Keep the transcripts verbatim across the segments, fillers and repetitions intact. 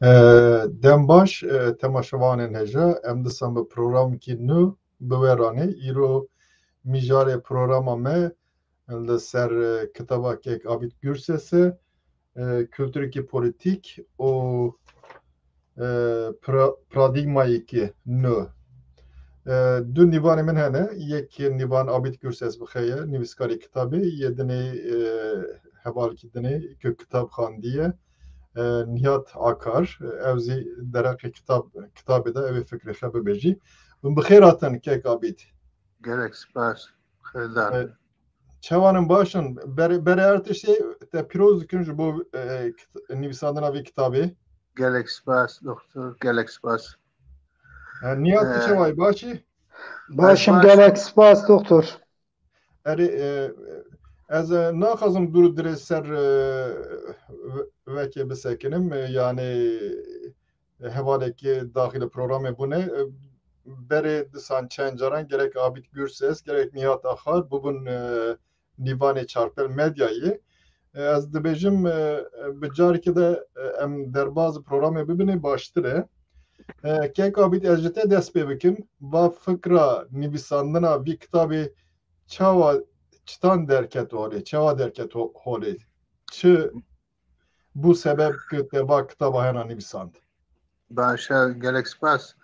E, dem baş, e, temaşevanên hêja, em disan bi programekî nû bi we ranê. Îro mijarê programa me li ser, e, kitaba kek Abîd Gurses e, e, kulturekî polîtîk û, e, pra-, paradîgmayekî nû. E, du nîvanê min hene. Yek nîvan Abîd Gurses bi xwe ye, nivîskarê kitabê, yê dinê, e, hevalekî dinê ku kitab xandiye, e, Nihat Akar, ew zî dereqê kitab, kitabê de ew ê fikrê xwe bibêjî. Hûn bi xêr hatin kek Abîd. Gelek spas. Xêrdar. E, çawan in, baş in? Berê, berê her tiştê te pîroz dikin ji bo, e, kit-, nivîsandina vê kitabê. Gelek spas, doktor. Gelek spas. E, Nihat, tu E, çawa yî? Baş î? Baş im, baş. Gelek spas, doktor. Erê, e, ez, e, naxwazim dûr û dirêj ser, e, ve-, vekê bisekinim, e, yanî, e, hevalekî daxilî programê bûne. E, berê disan çend caran gerek Abîd Gurses, gerek Nihat Akar bibûn, e, nîvanê Çarpel Medyayê. E, ez dibêjim, e, bi carekê de, e, em derbaz programê bibinê baştir e. E, kek Abîd, ez ji te dest pê bikim. Va fikra nivîsandina vî kitabê çawa, çitan derket holê, çawa derket ho-, holê? Çi bû sebeb ku te va kitaba hena nivîsand? Baş e, gelek spas.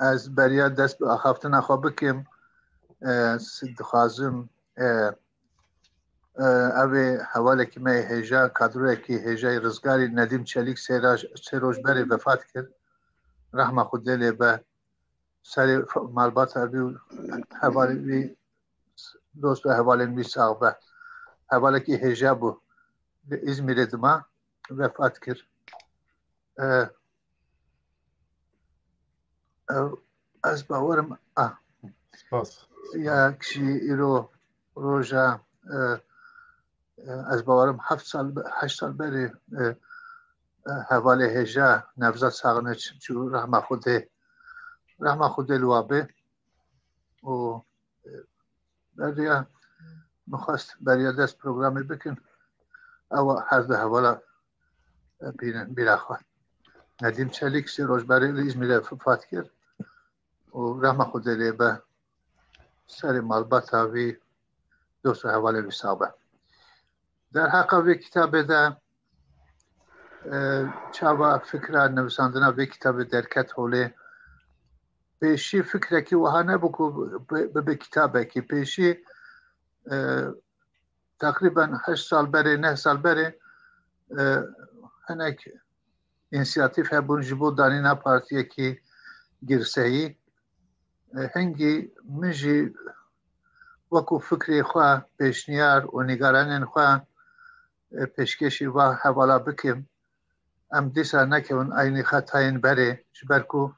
Ez beriya dest bi axaftina xwe bikim. E, s-, dixwazim, e, e, ev ê hevalekî me yê hêja, kadroyekî hêja yê rizgarî Nedîm Çelîk sê raj-, sê roj berê vefat kir. Rehma Xwedê lê be. Serê f-, malbata wî û hevalê wî, dost û hevalên wî sax be. Hevalekî hêja bû. Li Îzmîrê dima, vefat kir. E, e, ez bawerim, ah, Spas. Ya kişî îro roja, e, e, ez bawerim heft sal be-, heşt sal berê, e, e, hevalê hêja Nevzat Saxniç çû rehma Xwedê, rehma Xwedê li wa bê. Û, e, beriya, min xwest beriya dest programê bikin. Ewa her du hevala, e, bînin, bîra xwe. Nedîm Çelîk sê roj berê li Îzmîrê vefat kir. Û rehma Xwedê lê be, serê malbata wî, dost û hevalê wî sax be. Derheqa vê kitabê de, e, çawa fikra nivîsandina vê kitabê derket holê? Pêşî fikrekî wiha nebû ku bi-, bibe kitabekî. Pêşî, e, teqrîben heşt sal berê, neh sal berê, e, hinek însiyatîf hebûn ji bo danîna partiyekî girseyî. E, hingî min jî wekû fikrê xwe, pêşniyar û nîgaranên xwe, e, pêşkêşî va hevala bikim. Em dîsa nekewin eynî xetayên berê, ji ber ku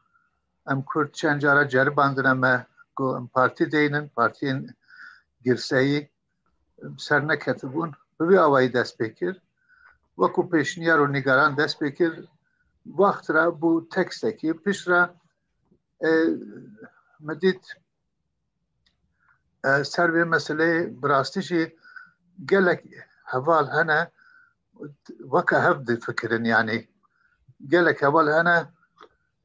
em Kurd çend cara ceribandine me ku em partî deynin, partiyên girseyî, em ser neketibûn. Bi vî awayî dest pê kir. Wekû pêşniyar û nîgaran dest pê kir. Wext re bû tekstekî, pişt re, e, me dît, e, ser vê meseleyê bi rastî jî gelek heval hene, weke hev difikirin, yanî gelek heval hene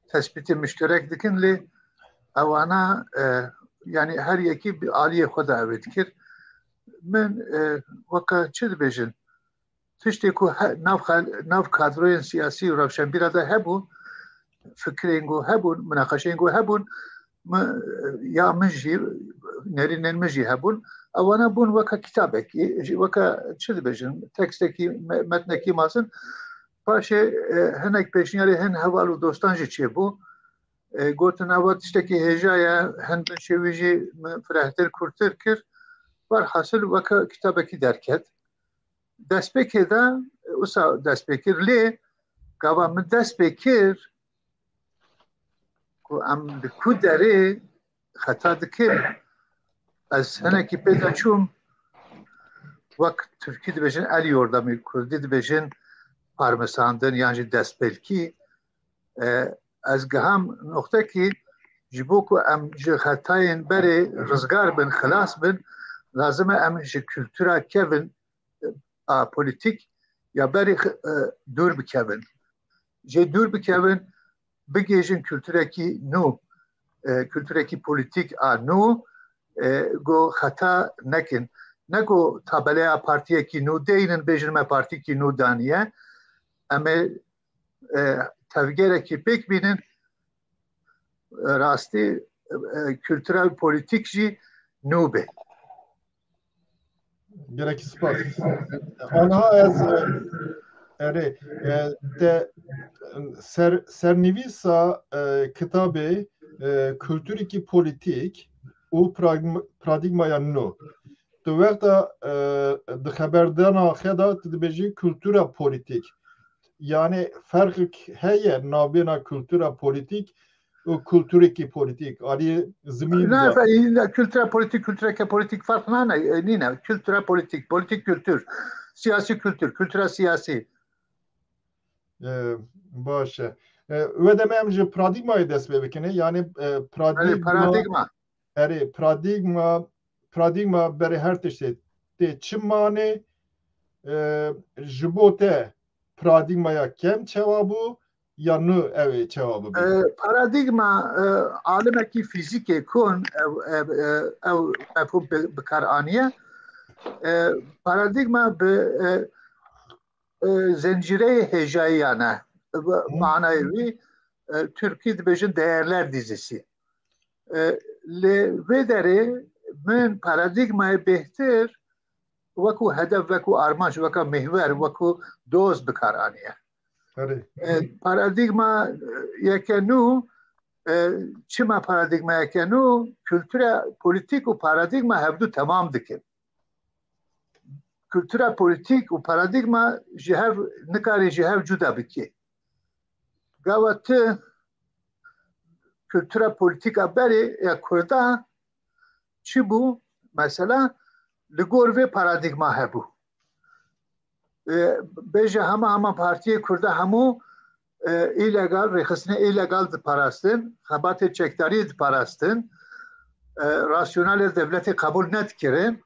tespîtê muşterek dikin, lê ewana, e, yanî her yekî bi aliyê xwe de ew ê dikir. Min, e, weke çi dibêjin, tiştê ku he-, nav xel-, nav kadroyên siyasî û rewşenbîra de hebû, fikrên ku hebûn, munaqeşeyên ku hebûn, mi-, ya min jî Nerînên min jî hebûn. Ewana bûn weke kitabekî, jî weke çi dibêjin, tekstekî, me-, metnekî mezin. Paşê, e, hinek pêşniyarê hin heval û dostan jî çêbû. E, gotin, ewa tiştekî hêja ye, hin binşê wî jî min firehtir, kûrtir kir. Werhasil weke kitabekî derket. Destpêkê de, wisa dest pê kir, lê gava min dest pê kir ku em li ku derê xeta dikin, ez hinekî pê de çûm, wek tirkî dibêjin el yordamî, kurdî dibêjin parmisandin yan jî destpêlkî. E, ez giham noqtekî, ji bo ku em ji xetayên berê rizgar bin, xilas bin, lazim e em ji kultura kevin a polîtîk ya berê, e, dûr bikevin. Jê dûr bikevin, bigihîjin kulturekî nû, e, kulturekî polîtîk a nû, e, ku xeta nekin. Ne ku tabeleya partiyekî nû deynin, bêjin me partîkî nû daniye. Em ê, e, tevgerekî pêk bînin, rastî, e, kultura polîtîk jî nû be. Gelekî spas. Aniha ez, e, erê, e, te, ser-, sernivîsa, e, kitabê, e, kulturîkî polîtîk û pragm-, pradîgmaya nû. Tu wexta, e, di xeberdana xwe de tu dibêjî kultura polîtîk. Yani ferqek heye navbêna kultura polîtîk û kulturekî polîtîk? Alî zimîn Na, de. Fe-, ne, kultura polîtîk, kultureke polîtîk ferq nane, e, nîne. Kultura polîtîk, polîtîk kultur, siyasî kultur, kultura siyasî. E, baş e. E, wê demê em ji pradîgmayê dest pê bikin. Yani, e, Belê, pradîgma, paradîgma. Erê, pradîgma, pradîgma berê her tiştê tê çi manê, e, ji bo te pradîgmaya kem çawa bû, ya nû ew ê çawa bibe? E, paradîgma, e, alimekî fîzîkê kon ew, ew, e, ew mefhûm bi, bi kar aniye. E, paradîgma bi, e, e, zincîreyê hêjayiyan e. Bi Hı. manayê wî, e, Tirkî dibêjin değerler dizisi. E, lê vê derê min paradîgmayê bêhtir wekû hedef, wekû armanc, weka mihwer, wekû doz bi kar aniye. Erê. E, paradîgma, e, yeke nû, e, çima paradîgma yeke nû, kultura polîtîk û paradîgma hevdu temam dikin. Kultura polîtîk û paradîgma ji hev, nikarî ji hev cuda bikî. Gava tu kultura polîtîk a berê ya Kurda çi bû? Mesela li gor vê paradîgma hebû. E, bêje hema hema partiyê Kurda hemû, e, îlegal, rêxistinê îlegal diparastin, xebatê çekdariyê diparastin, e, rasyonalê dewletê qebûl nedikirin.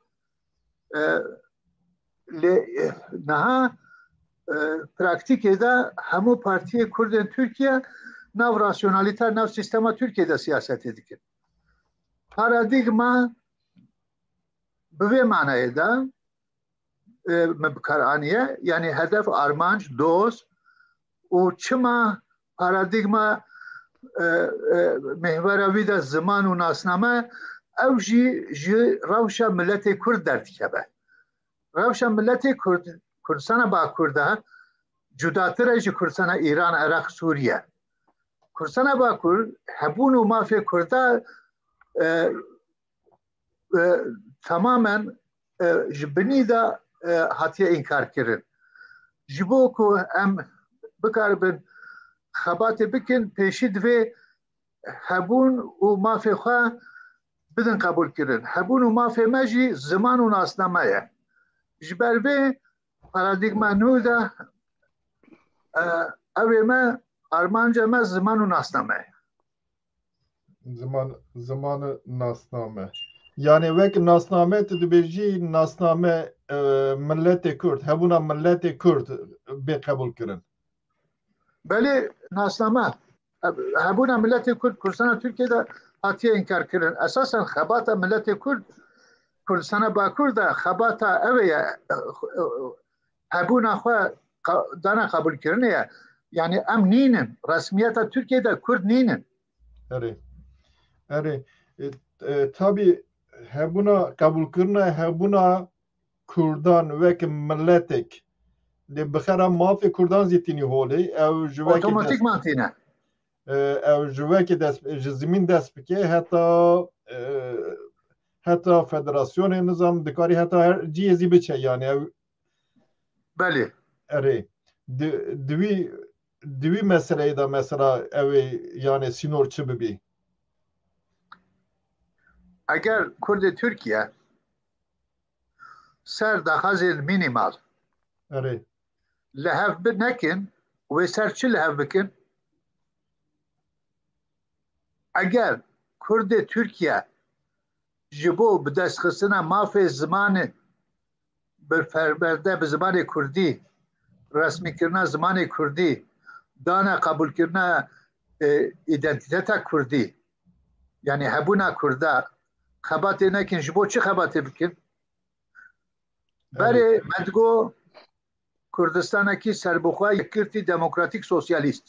E, lê, e, niha, e, praktîkê de hemû partiyê Kurdên Tirkiye nav rasyonalîte, nav sîstema Tirkiye de siyasetê dikin. Paradîgma bi vê manayê de, e, me bi kar aniye, yanî hedef, armanc, doz û çima paradîgma, e, e, mihwera wî de ziman û nasname, ew jî ji rewşa miletê Kurd derdikeve. Rewşa miletê Kurd, Kurdistana Bakur de cudatir e ji Kurdistana Îran, Iraq, Sûriye. Kurdistana Bakur hebûn û mafê Kurda, e, e, tamamen, e, ji binî de, e, hatiye înkar kirin. Ji bo ku em bikaribin xebatê bikin, pêşî divê hebûn û mafê xwe bidin qebûlkirin. Hebûn û mafê me jî ziman û nasname ye. Ji ber vê paradîgma nû de, e, ew ê me, armanca me ziman û nasname ye. Ziman, ziman û nasname. Yani wek nasname tu dibêjî nasname, e, miletê Kurd, hebûna miletê Kurd bê qebûlkirin. Belê, nasname. Hebûna miletê Kurd Kurdistana Tirkiye de hatiye înkar kirin. Esasen xebata miletê Kurd Kurdistana Bakur de xebata ew ê ye, hebûna xwe qa-, dana qebûlkirinê ye. Yani em nînin. Resmiyeta Tirkiye de Kurd nînin. Erê. Erê. E, e, tabî Hebûna, qebûlkirina hebûna Kurdan wek miletek, lê bi xera mafê Kurdan zî tînî holê, ew ji wekî dest, Otomatîkman tîne. E, ew ji wekî dest, ji zimîn dest bike, heta, e, heta federasyonê nizam dikarî heta her cihê zî biçe, yani ew Belê. Erê. Di, di wî, di wî meseleyê de mesela ew ê, yani sînor çi bibî? Eger Kurdê Tirkiye ser daxwazên mînîmal Erê. li hev bi nekin, wê ser çi li hev bikin? Eger Kurdê Tirkiye ji bo bidestxistina mafê zimanê bi perwerde bi zimanê kurdî, resmîkirina zimanê kurdî, dana qebûlkirina, e, îdentîteta kurdî, yanî hebûna kurda, xebatê nekin, ji bo çi xebatê bikin? Berê Evet. me digo Kurdistanekî serbixwe yekgirtî demokratîk sosyalîst.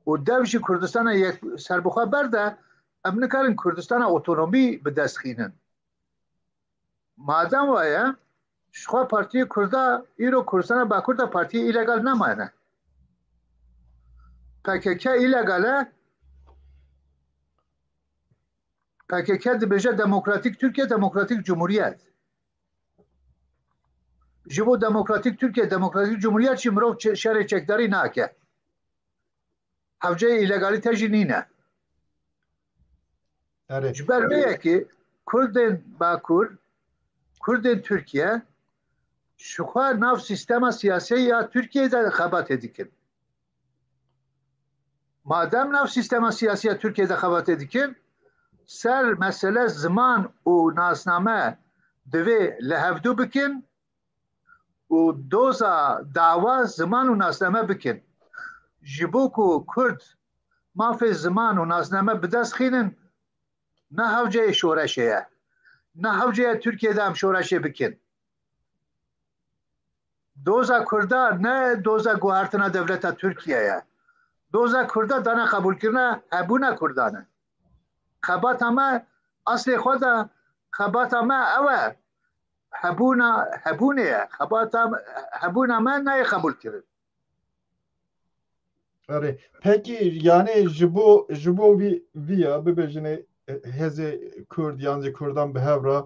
Û dev jî Kurdistana yek serbixwe berde, em nikarin Kurdistana otonomî bi dest xînin. Madem wa ye, ji xwe Partiyê Kurda îro Kurdistana Bakur de partiyê îlegal nemayne. P K K îlegal e. P K K dibêje Demokratîk Tirkiye, Demokratîk Cumhuriyet. Ji bo Demokratîk Tirkiye, Demokratîk Cumhuriyet jî mirov çe-, şerê çekdarî nake. Hewceyê îlegalîte jî nîne. Erê. Ji ber vê yekê Kurdên Bakur, Kurdên Tirkiye ji xwe nav sîstema siyasî ya Tirkiyeyê de xebatê dikin. Madem nav sîstema siyasî ya Tirkiyeyê de xebatê dikin, ser mesele ziman û nasname divê li hevdû bikin û doza dawa ziman û nasname bikin. Ji bo ku Kurd mafê ziman û nasname bi dest xînin, ne hewceyê şoreşê ye. Ne hewceye Tirkiyeyê de em şoreşê bikin. Doza Kurda ne doza guhertina dewleta Tirkiye ye. Doza Kurda dana qebûlkirina hebûna Kurdan e. Xebata me, eslê xwe de xebata me ew e. Hebûna, hebûnê ye. Xebata me, hebûna me nayê qebûlkirin. Erê. Pekî, yani ji bo, ji bo vî, vîya bibêjinê, e, hêzê Kurd yan jî Kurdan bi hev re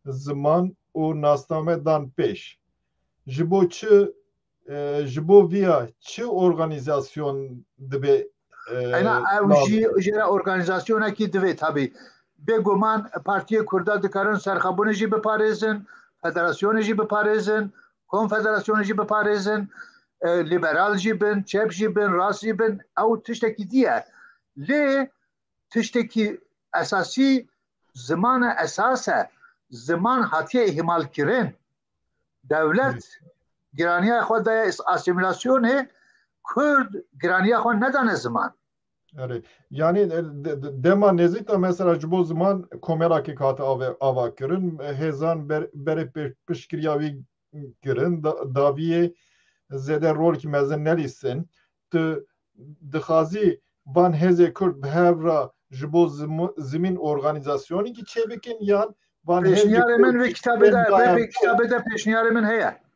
ziman û nasname dan pêş. Ji bo çi, e, ji bo vîya çi organîzasyon dibe, e, Ena ew lazim? jî, jê re organîzasyonekî divê tabî. Bêguman Partiyê Kurda dikarin serxwebûnê jî biparêzin, federasyonê jî biparêzin, konfederasyonê jî biparêzin, e, liberal jî bin, çep jî bin, rast jî bin, ew tiştekî dî ye. Lê tiştekî esasî ziman e, esas e. Ziman hatiye îhmalkirin. Dewlet Hı. giraniya xwe daye is-, asîmîlasyonê, Kurd giraniya xwe nedane ziman. Erê. Yani, e, de-, de-, dema nêzîk de mesela ji bo ziman komelakê hate ave-, ava kirin, hêzan ber-, berê pê-, piştgiriya wî kirin, da-, daviyê zêde rolkî mezin nelîstin. Tu dixwazî van hêzê Kurd bi hev re ji bo zimu-, zimîn organîzasyonekî çêbikin yan van hêzê Pêşniyarê Kurd min vê kitabê de, vê, vê kitabê de pêşniyarê min heye.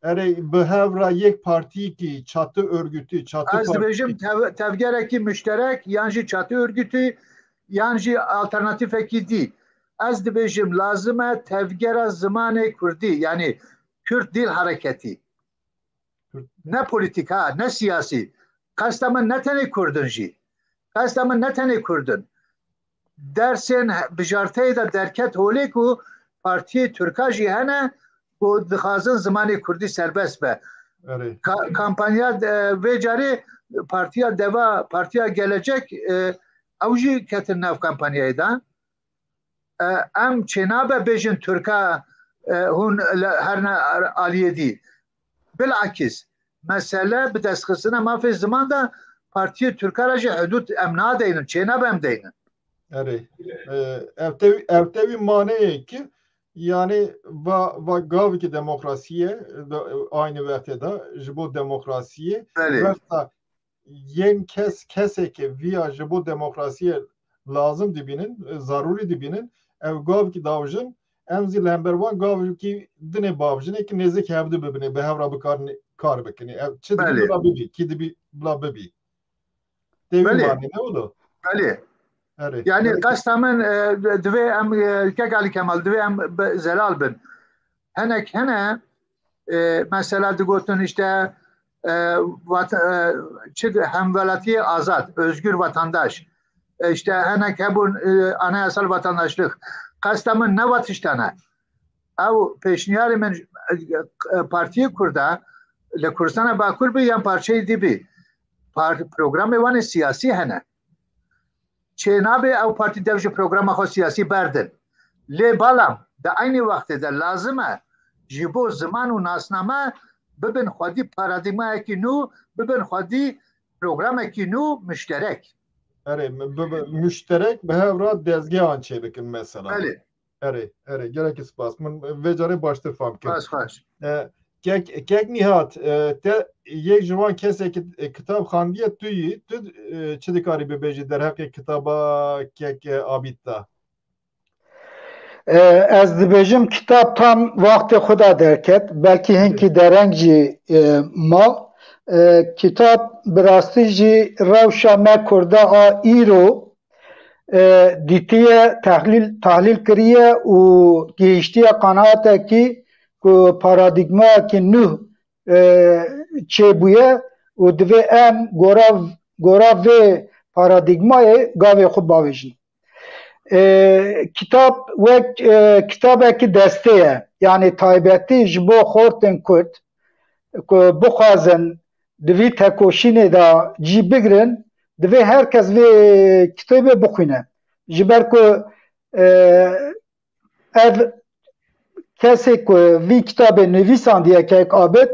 Erê, bi hev re yek partiyekî, çatı örgütü, çatı Ez partiyekî. dibêjim tev-, tevgerekî muşterek yan jî çatı örgütü yan jî alternatîfekî dî. Ez dibêjim lazim e tevgera zimanê kurdî, yanî Kürt Dil Hareketi. Kürt Ne polîtîk ha, ne siyasî. Qesta min ne tenê Kurd in jî. Qesta min ne tenê Kurd in. Dersên he-, bijarteyê de derket holê ku partiyê Tirka jî hene ku dixwazin zimanê Kurdî serbest be. Erê. Ka-, kampanya de, vê carê Partiya Deva, Partiya Gelecek, e, ew jî ketin nav kampanyayê de. E, em çênabe bêjin Tirka, e, hûn li herine aliyê dî. Bilakis, mesele bi destxistina mafê ziman de partiyê Tirka re jî hudûd em nadeynin, çênabe em deynin. Erê. E, ev tevî, ev tevî maneyê ki, yani va, va gavekî demokrasiyê, de, aynı wextê de ji bo demokrasiyê, Belê. wexta yên kes, kesê ke viya ji bo demokrasiyê lazim dibînin, e, zarûrî dibînin, ev gavkî davijin, em zî li hember wan gavkî dinê bavijinê ki nêzik hevdu bibinê, bi hev re bikar, kar bikinê. Ev çi dibî Belê. bila bibî, kî dibî bila bibî. Tê wî Belê. manê ne wilo? Belê. Erê. Yani Gerek qesta min, e, divê em, e, kek Ali Kemal, divê em bi zelal bin. Hinek hene, e, mesela digotin işte, e, vat-, e, çi di-, hemwelatiyê azad, özgür vatandaş. E, işte hinek hebûn, e, anayasal vatandaşlık. Qesta min ne vat tiştane. Ew pêşniyarê min, e, Partiyê Kurda li Kurdistana Bakur bi yan parçeyê dî bi. Par-, programê wan ê siyasî hene. Çênabe ew partî dev ji programa xwe siyasî berdin. Lê balam di eynî wextê de lazim e ji bo ziman û nasname bibin xwedî paradîgmayekî nû, bibin xwedî programekî nû muşterek. Erê, mi-, bi, bi, muşterek bi hev re dezgehan çêbikin mesela. Belê. Erê, erê, gelekî spas. Min vê carê baştir fam kir. Baş, baş. E, kek, kek Nîhat, e, te yek ji wan kesekî, e, kitab xandiye tu yî, tu, e, çi dikarî bibêjî derheqê kitaba kek, e, Abîd de? E, ez dibêjim kitab tam wextê xwe de derket, belkî hinkî dereng jî, e, ma. E, kitab bi rastî jî rewşa me Kurda a îro, e, dîtiye, tehlîl, tahlîl kiriye û gihiştiye qenaetekî ku paradîgmayekî nû, e, çêbûye û divê em gora, gora vê paradîgmayê gavê xwe bavêjin. E, kitab wek, e, kitabekî destê ye, yanî taybetî ji bo xortên Kurd ku bixwazin di vî tekoşînê de cî bigirin, divê her kes vê kitêbê bixwîne. Ji ber ku, e, ev kesê ku vî kitabê nivîsandiye kek Abid,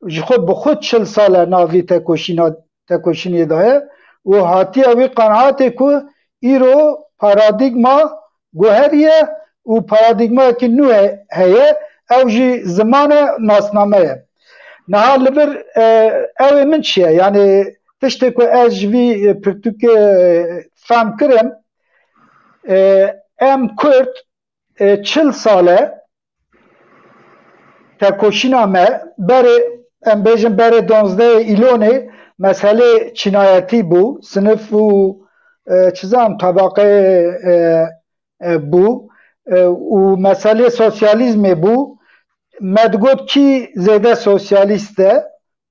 ji xwe bi xwe çil sal e nav vî tekoşîna, tekoşînê de ye û hatiye wî qenaetê ku îro paradîgma guheriye û paradîgmayekî nû he-, heye, ew jî ziman e, nasname ye. Niha li vir, e, ew ê min çi ye? Yanî tiştê ku ez ji vî, e, pirtûkê, e, fehm kirim, e, em Kurd, e, çil sal e tekoşîna me, berê, em bêjin berê donzdehê Îlonê meselê çînayetî bû, sinif û, e, çi zanim, tabaqeyê, e, e, bû, e, û meselê sosyalîzmê bû. Me digot kî zêde sosyalîst e,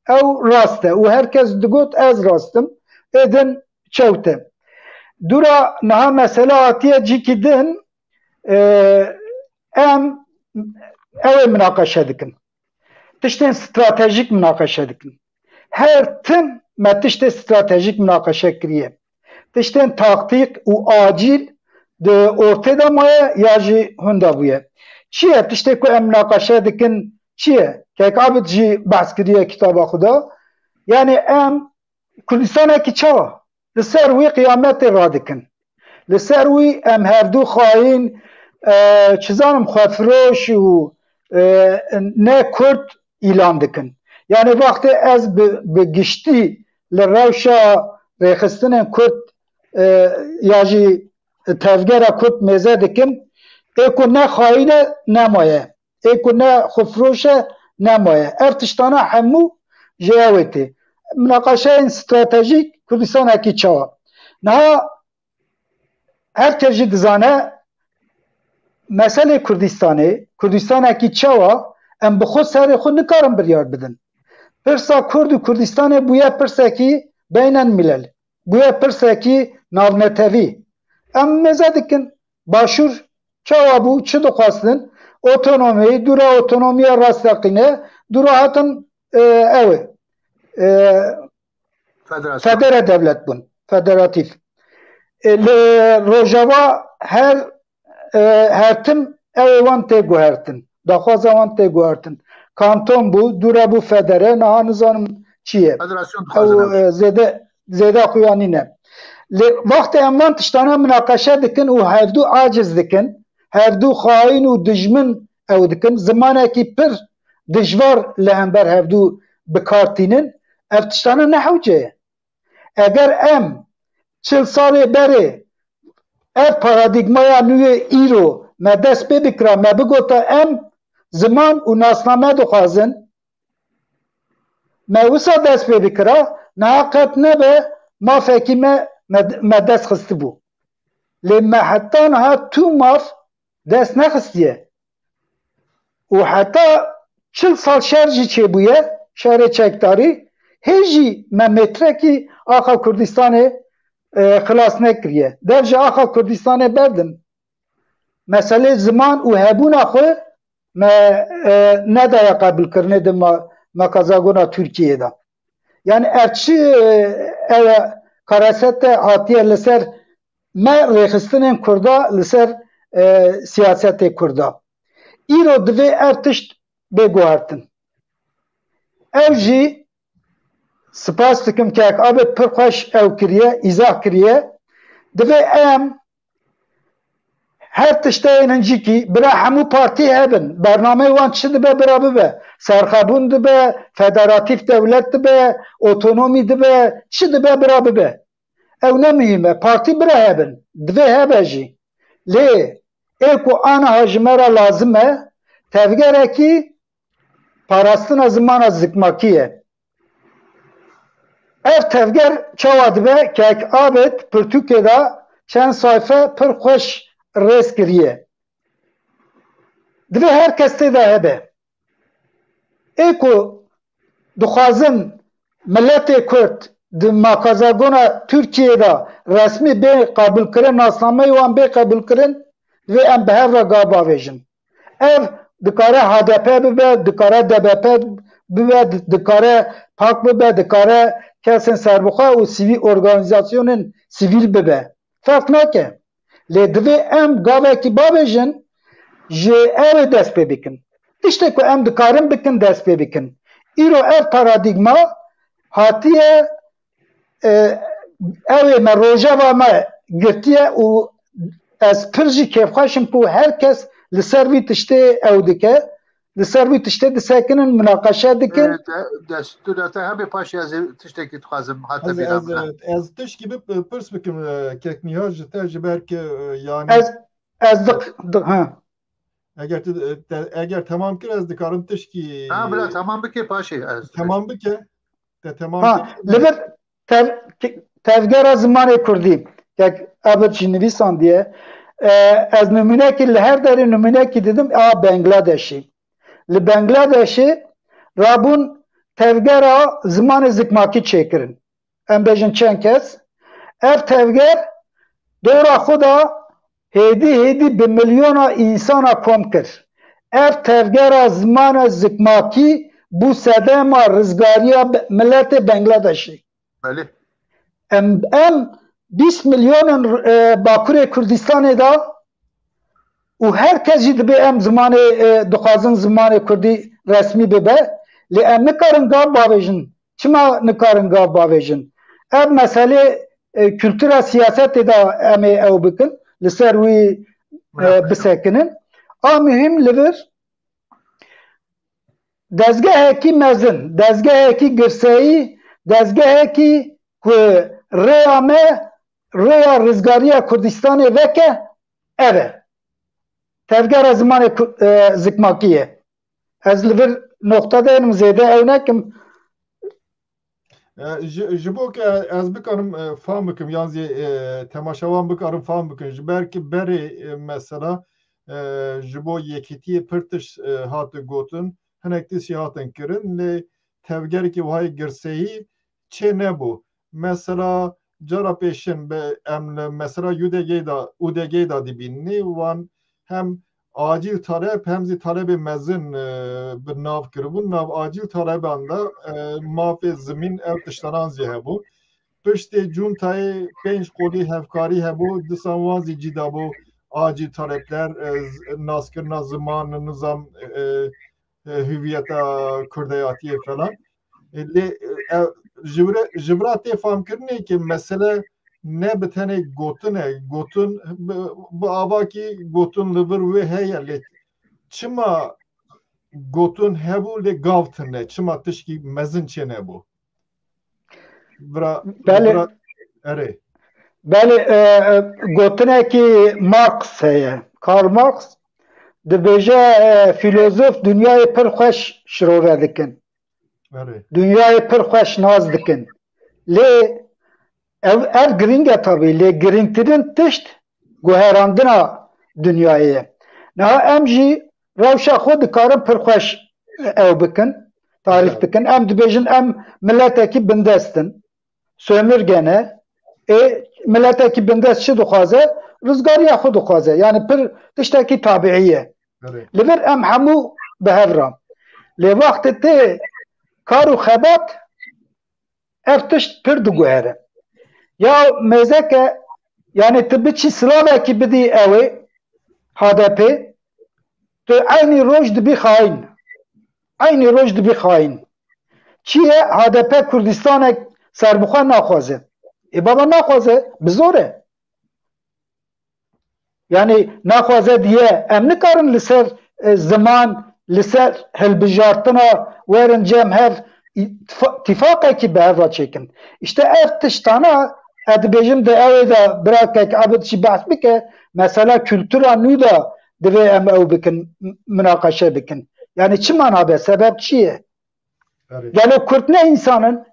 ew rast e. Û her kes digot ez rast im, ê din çewt e. Dûra niha mesele hatiye cîkî din, e, em ew ê minaqeşe dikin. Tiştên stratejîk minaqeşe dikin. Her tim me tiştê stratejîk minaqeşe kiriye. Tiştên taktîk û acîl di ortê de maye ya jî hunda bûye. Çi ye? Tiştê ku em minaqeşe dikin çi ye? Kek Abid jî behs kiriye kitaba xwe de. Yanî em Kurdistanekî çawa? Li ser wî qiyametê radikin. Li ser wî em hevdû xayîn, e, çi zanim, xwefiroş û, e, ne Kurd îlan dikin. Yanî wextê ez bi, bi giştî li rewşa rêxistinên Kurd, e, ya jî tevgera Kurd mêze dikim, ê ku ne xayîn e, nemaye. Ê ku ne xwefiroş e, nemaye. Ev tiştana hemû ji ewê tê. Minaqeşeyên stratejîk Kurdistanekî çawa? Niha her kes jî dizane meselê Kurdistanê, Kurdistanekî çawa, em bi xwe serê xwe nikarin biryar bidin. Pirsa Kurd û Kurdistanê bûye pirsekî beynen milel. Bûye pirsekî navnetewî. Em mêze dikin. Başûr çawa bû, çi dixwestin? Otonomî, dûra otonomiya rasteqîne, dûra hatin, e, ew ê, e, Federasyon. Federe devlet bûn, federatîf. E, li Rojava her, e, her tim ew ê wan tê guhertin. Daxwaza wan tê guhertin. Kanton bû, dûra bû federe, niha nizanim çi ye. Federasyon Ew, dixwazin ew. e, zêde, zêde xuya nîne. Lê wextê em van tiştana minaqeşe dikin û hevdû aciz dikin, hevdû xayîn û dijmin ew dikin, zimanekî pir dijvar li hember hevdû bi kar tînin, ev tiştana ne hewce ye. Eger em çil salê berê ev paradîgmaya nû yê îro me dest pê bikira, me bigota em ziman û nasname dixwazin, me wisa dest pê bikira, niha qet nebe mafekî me, me, me dest xistibû. Lê me heta niha tu maf dest nexistiye. Û heta çil sal şer jî çêbûye, şerê çekdarî, hê jî me mêtrekî axa Kurdistanê, e, xilas nekiriye. Dev ji axa Kurdistanê berdin. Meselê ziman û hebûna xwe me, e, nedaye qebûlkirinê di ma-, makazagona Tirkiyeyê de. Yani ev çi, e, ew e, karesete hatiye li ser me rêxistinên Kurda, li ser, e, siyasetê Kurda. Îro divê ev tişt bê guhertin. Ew jî spas dikim kek Abid pir xweş ew kiriye, îzah kiriye. Divê em her tişteyên hincikî bira hemû partî hebin. Bernameyê wan çi dibe bira bibe. Serxebûn dibe, federatîf dewlet dibe, otonomî dibe, çi dibe bira bibe. Ew ne muhîm e. Partî bira hebin. Divê hebe jî. Lê ê ku aniha ji me re lazim e, tevgerekî parastina zimana zikmakî ye. Ev tevger çawa dibe? Kek Abid pirtûkê de çend sayfe pir xweş rêz kiriye. Divê her kes tê de hebe. Ê ku dixwazin miletê Kurd di makazagona Tirkiyeyê de resmî bê qebûlkirin, nasnameyê wan bê qebûlkirin, divê em bi hev re gav bavêjin. Ev dikare H D P bibe, dikare D B P bibe, di-, dikare pak bibe, dikare kesên serbixwe û sivîl, organîzasyonên sivîl bibe. Ferq nake. Lê divê em gavekî bavêjin, ji ew ê dest pê bikin. Tiştê ku em dikarin bikin, dest pê bikin. Îro ev paradîgma hatiye, e, ew ê me rojeva me girtiye û ez pir jî kêfxweş im ku her kes li ser vî tiştê ew dike, li ser vî tiştê disekinin, munaqeşe dikin. E, de-, dest-, tu dest hebê paşê ez ê tiştekî dixwazim hate Ez, bîra ez, min. ez tişkî bi pirs bikim, e, kek Nîhat ji te, ji ber ke, e, yanî Ez, ez diq-, diq-, ha. Eger tu, e, te, eger temam kir, ez dikarim tişkî Ha, bila, temam bike, paşê ez. Temam bike. Te temam Ha, kir. Li vir tev-, tevgera zimanê Kurdî, kek Abid jî nivîsandiye. E, ez nimûnekî li her derê nimûnekî didim, a Bangladeshê. Li Bangladeshê rabûn tevgera zimanê zikmakî çêkirin. Em bêjin çend kes. Ev tevger dora xwe de hêdî hêdî bi milyona însana kom kir. Ev tevgera zimana zikmakî bû sedema rizgariya be-, miletê Bangladeshê. Belê. Em, em bîst milyon in, e, Bakurê Kurdistanê de û her kes jî dibê em zimanê, e, dixwazin zimanê Kurdî resmî bibe. Lê em nikarin gav bavêjin. Çima nikarin gav bavêjin? Ev meselê, e, kultura siyasetê de em ê ew bikin. Li ser wî, e, Mirav. bisekinin. A muhîm li vir dezgehekî mezin, dezgehekî girseyî, dezgehekî ku rêya me, rêya rizgariya Kurdistanê veke, ev e. Tevgera zimanê Ku-, e, zikmakî ye. Ez li vir noqta de yenim, zêde ew nekim. E, ji, ji bo ke ez bikarim, e, fam bikim, yan zî, e, temaşevan bikarin fam bikin. Ji ber ki berê, e, mesela, e, ji bo yekîtiyê pir tişt, e, hate gotin, hinek tiştî hatin kirin, lê tevgerekî wahayê girseyî çê nebû. Mesela cara pêşin be, em li mesela U D G da, U D G da dibînî, wan hem acîl talep hem zî talebê mezin, e, bi nav kiribûn. Nav acîl taleban da, e, mafê zimîn ev tiştanan zî hebû. Piştê cuntayê pênc qolî hevkarî hebû, disan wan zî cî dabû acîl talepler, e, z-, naskirina ziman, nizam, e, e, hüviyeta kurdeyatiyê falan. E, lê, e, ji vira, ji vira tê famkirinê ki mesele ne bi tenê gotin e, gotin bi, bi avakî gotin li vir wê heye, lê çima gotin hebû lê gav tune, çima tişkî mezin çê nebû? Vira, Belê. vira, erê. Belê, e, e, gotinekî Marx heye. Karl Marx dibêje, e, fîlozof dinyayê pir xweş şirove dikin. Belê. Dinyayê pir xweş nas dikin. Lê ev, ev giring e tabî, lê giringtirin tişt guherandina dinyayê ye. Niha em jî rewşa xwe dikarin pir xweş ew bikin, tarîf Güzel. bikin. Em dibêjin em miletekî bindest in. Sömürge ne. Ê, miletekî bindest çi dixwaze? Rizgariya xwe dixwaze. Yani pir tiştekî tabiî ye. Evet. Li vir em hemû bi hev re. Lê wextê tê kar û xebat ev tişt pir diguhere. Ya mêzeke, yani tu biçî silavekî bidî ew ê, H D P, tu eynî roj dibî xayin. Eynî roj dibî xayin. Çi ye? H D P Kurdistanek serbixwe naxwaze. Ê baba naxwaze, bi zor e. Yani naxwaze diye em nikarin li ser, e, ziman, li ser hilbijartina werin cem hev îtifa-, tîfaqekî bi hev re çêkin. İşte ev tiştana ez dibêjim di ew ê de bira kek Abid jî behs bike, mesela kultura nû de divê em ew bikin, m-, minaqeşe bikin. Yani çima nabe? Sebep çi ye? Erê. Gelo Kurd ne însan in?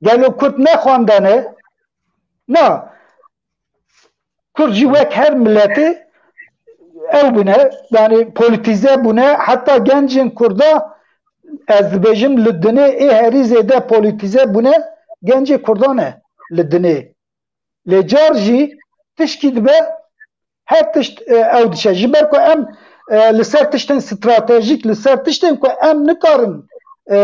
Gelo Kurd ne xwendane? Na. Kurd jî wek her miletê ew bûne, yani politize bûne. Heta gencên Kurda, ez dibêjim, li dinê ê herî zêde politize bûne gencê Kurda ne li dinê. Lê car jî tişkî dibe, her tişt, e, ew diçe. Ji ber ku em, e, li ser tiştên stratejîk, li ser tiştên ku em nikarin, e,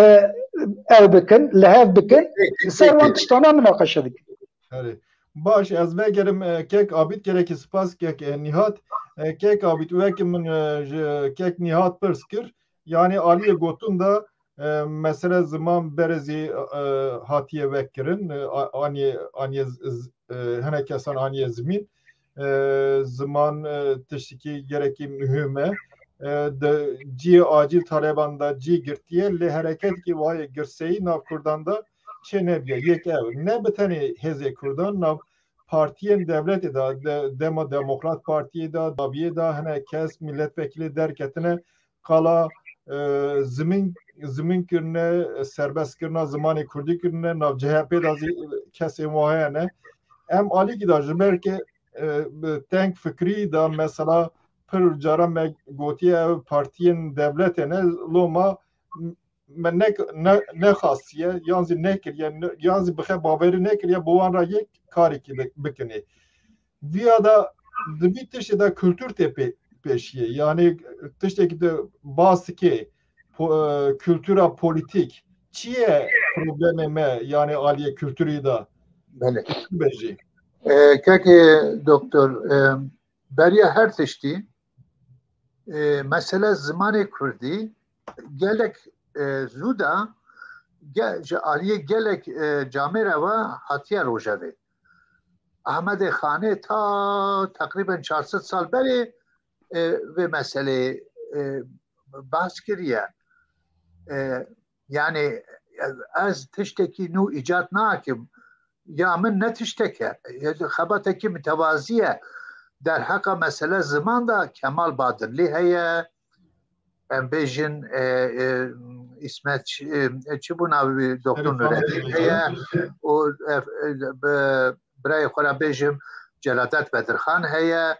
ew bikin, li hev bikin, li ser wan tiştana minaqeşe dikin. Erê. Baş, ez vegerim, e, kek Abîd, gelekî spas kek, e, Nîhat. E, kek Abîd, wek min, e, ji kek Nîhat pirs kir, yani aliyê gotin de, e, mesele ziman berê zî, e, hatiye vekirin, e, a-, aniye, aniye z-, z-, e, hinek kesan aniye zimîn. E, ziman, e, tiştekî gerekî muhim e. E, di cihê acîl Taleban de cî girtiye, lê hereketekî wayê girseyî nav Kurdan de çê nebiye. Yek ev, ne bi tenê hêzê Kurdan, nav partiyên dewletê de, de, dema Demokrat Partiyê de, Daviyê de, hinek kes milletvekilî derketine, qala, e, zimîn, zimîn kirine, serbest kirina zimanê kurdî kirine, nav C H P de zî kesên wa heye ne. Em alîkî de ji ber ke, e, bi teng fikrî de mesela pir cara me gotiye ew partiyên dewletê ne, loma me ne, ne, nexastiye, yan zî nekiriye, ne, yan zî bixe bawerî nekiriye, bi wan re yek karekî bi-, bikinê. Viya da di vî tiştê de kultur tê pê-, pêşiyê. Yani tiştekî de basikê, po-, e, kultura politik. Çi ye problemê me, yani aliyê kulturî de? Belê. Bêjî. E, kekê doktor, e, beriya her tiştî, e, mesele zimanê kurdî gelek, e, zû de ge-, ji aliyê gelek, e, camêre ve hatiye rojevê. Ahmedê Xanê ta teqrîben çar sed sal berê, e, vê meselê, e, behs kiriye. E, yani ez tiştekî nû îcat nakim. Ya min ne tiştek e. Xebatekî mitewazî ye. Derheqa mesele ziman de Kemal Badirlî heye. Em bêjin, e, e, Îsmet, e, çi bû navê wî? Doktor Şerîf Nureddin Ahmet heye. Û, e, e, bi birayê xwe re bêjim, Celadet Bedirxan heye.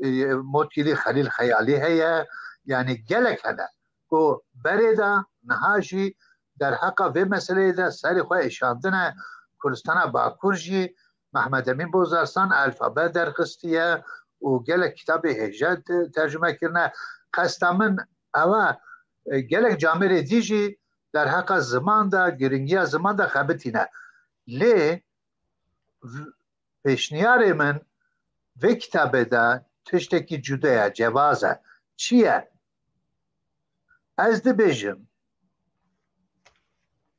E, Motkîlî Xelîl Xeyalî heye. Yani gelek hene. Ku berê de niha jî derheqa vê meseleyê de serê xwe êşandine. Kurdistana Bakur jî Mehmed Emîn Bozarsan alfabe derxistiye û gelek kitabê hêja te-, tercüme kirine. Qesta min ew e, e, gelek camêrê dî jî derheqa ziman de, giringiya ziman de xebitîne. Lê v-, pêşniyarê min vê kitabê de tiştekî cuda ye, cevaz e. Çi ye? Ez dibêjim,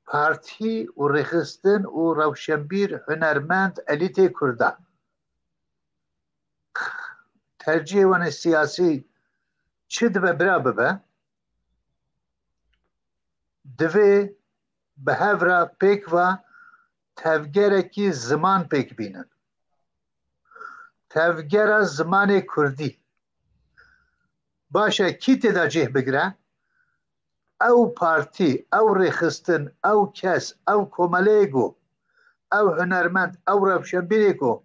partî û rêxistin û rewşenbîr, hunermend, elîtê Kurda, tercihê wan ê siyasî çi dibe bira bibe, divê bi hev re pêk ve tevgerekî ziman pêk bînin. Tevgera zimanê kurdî. Baş e, kî tê de cih bigire? Ew partî, ew rêxistin, ew kes, ew komeleyê ku, ew hunermend, ew rewşenbîrê ku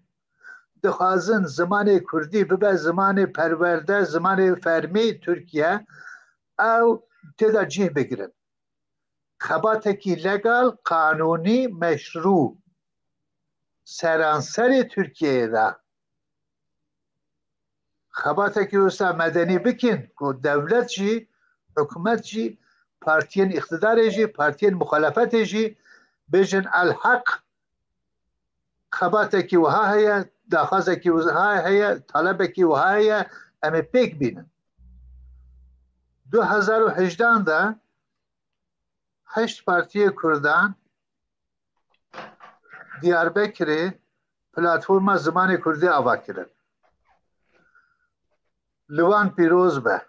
dixwazin zimanê kurdî bibe zimanê perwerde, zimanê fermî Tirkiye, ew tê de cih bigirin. Xebatekî legal, qanûnî, meşrû seranserê Tirkiyeyê de xebatekî wisa medenî bikin ku dewlet jî, hikûmet jî, partiyên îqtidarê jî, partiyên muxalefetê jî bêjin el heq, xebatekî wiha heye, daxwazekî wiha heye, talebekî wiha heye, em ê pêk bînin. Du hezar û hejdehan de heşt partiyê kurdan Diyarbekirê platforma zimanê kurdî ava kirin. Li wan pîroz be.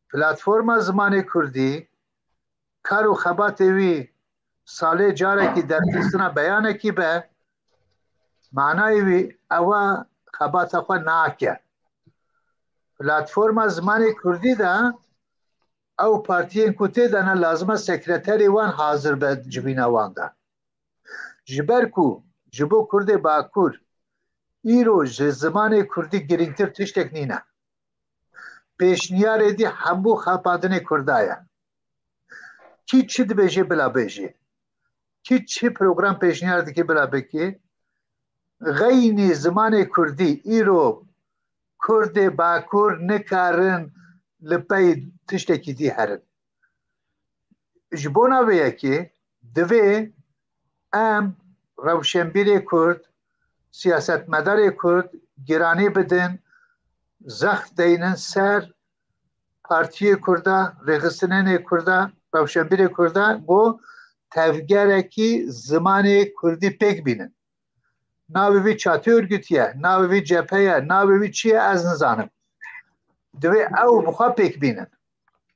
Platforma zimanê kurdî kar û xebatê wî salê carekî derxistina beyanekî be, manayê wî ew e xebata xwe nake. Platforma zimanê kurdî de ew partiyên ku tê de ne lazim e sekreterê wan hazir be civîna wan de. Ji ber ku ji bo Kurdê Bakur îro ji zimanê kurdî girîngtir tiştek nîne. Pêşniyarê dî hemû xapandinê kurda ye. Kî çi dibêje bila bêje. Kî çi program pêşniyar dike bila bike. Xeynî zimanê kurdî îro Kurdê Bakur nikarin li pey tiştekî dî herin. Ji bona vê yekê divê em rewşenbîrê kurd, siyasetmedarê kurd giranî bidin, zext deynin ser partiyê kurda, rêxistinenê kurda, rewşenbîrê kurda ku tevgerekî zimanê kurdî pêk bînin. Navê wî çatê örgütî ye, navê wî cephe ye, navê wî çi ye ez nizanim. Divê ew bi xwe pêk bînin.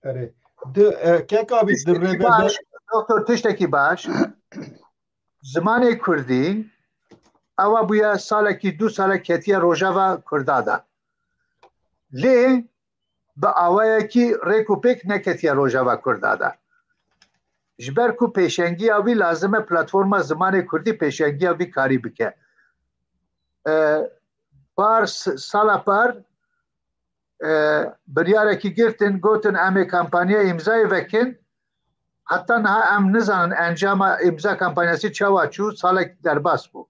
Erê. Di, e, kek abî, di Tiştekî rêveber- baş, doktor, tiştekî baş. Zimanê kurdî ewa bûye salekî, du salek ketiye rojeva kurda de. Lê bi awayekî rêk û pêk neketiye rojeva kurda de. Ji ber ku pêşengiya wî lazim e platforma zimanê kurdî pêşengiya vî karî bike. E, par s-, sala par, e, biryarekî girtin, gotin em ê kampanya îmzayê vekin. Heta niha em nizanin encama îmza kampanyasî çawa çû, salek derbas bû.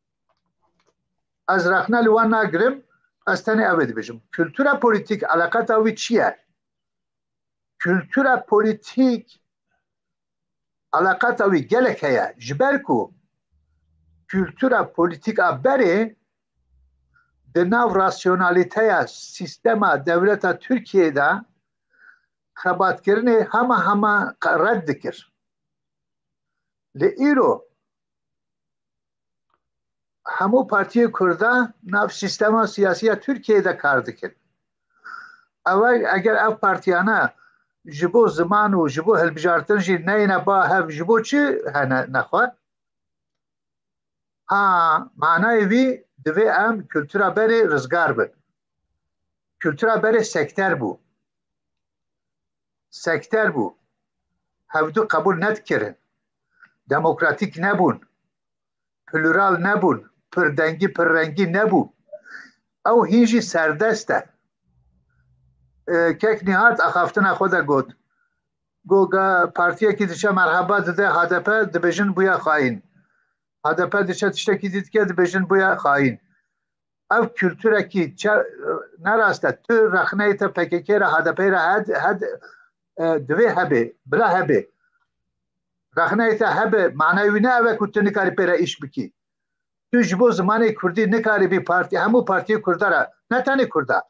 Ez rexne li wan nagirim, ez tenê ev ê dibêjim. Kultura polîtîk eleqeta wî çi ye? Kultura polîtîk eleqeta wî gelek heye. Ji ber ku kultura polîtîk a berê di nav rasyonalîteya sîstema dewleta Tirkiyeyê de xebatkirinê hema hema red dikir. Lê îro hemû partiyê kurda nav sîstema siyasî ya Tirkiyeyê de kar dikin. Ew eger ev partiyane ji bo ziman û ji bo hilbijartin jî neyne ba hev, ji bo çi hene nexwe? Ha, manayê wî divê em kultura berê rizgar bin. Kultura berê sekter bû. Sekter bû. Hevdu qebûl nedikirin. Demokratîk nebûn. Plural nebûn. Pirdengî, pirrengî nebû. Ew hîn jî serdest e. E, Kek Nîhat axaftina xwe de got. Got, ga partiyekî diçe merheba dide H D P, dibêjin bûye xayîn. H D P diçe tiştekî dî dike, dibêjin bûye xayîn. Ev kulturekî çe-, ne rast e. Tu rexneyê te P K K re, H D P re, hed, hed, e, divê hebe, bila hebe. Rexneyê te hebe, manayê wî ne ev e ku tu nikarî pê re îş bikî. Tu ji bo zimanê kurdî nikarî bî partî, hemû partiyê kurda re, ne tenê kurda,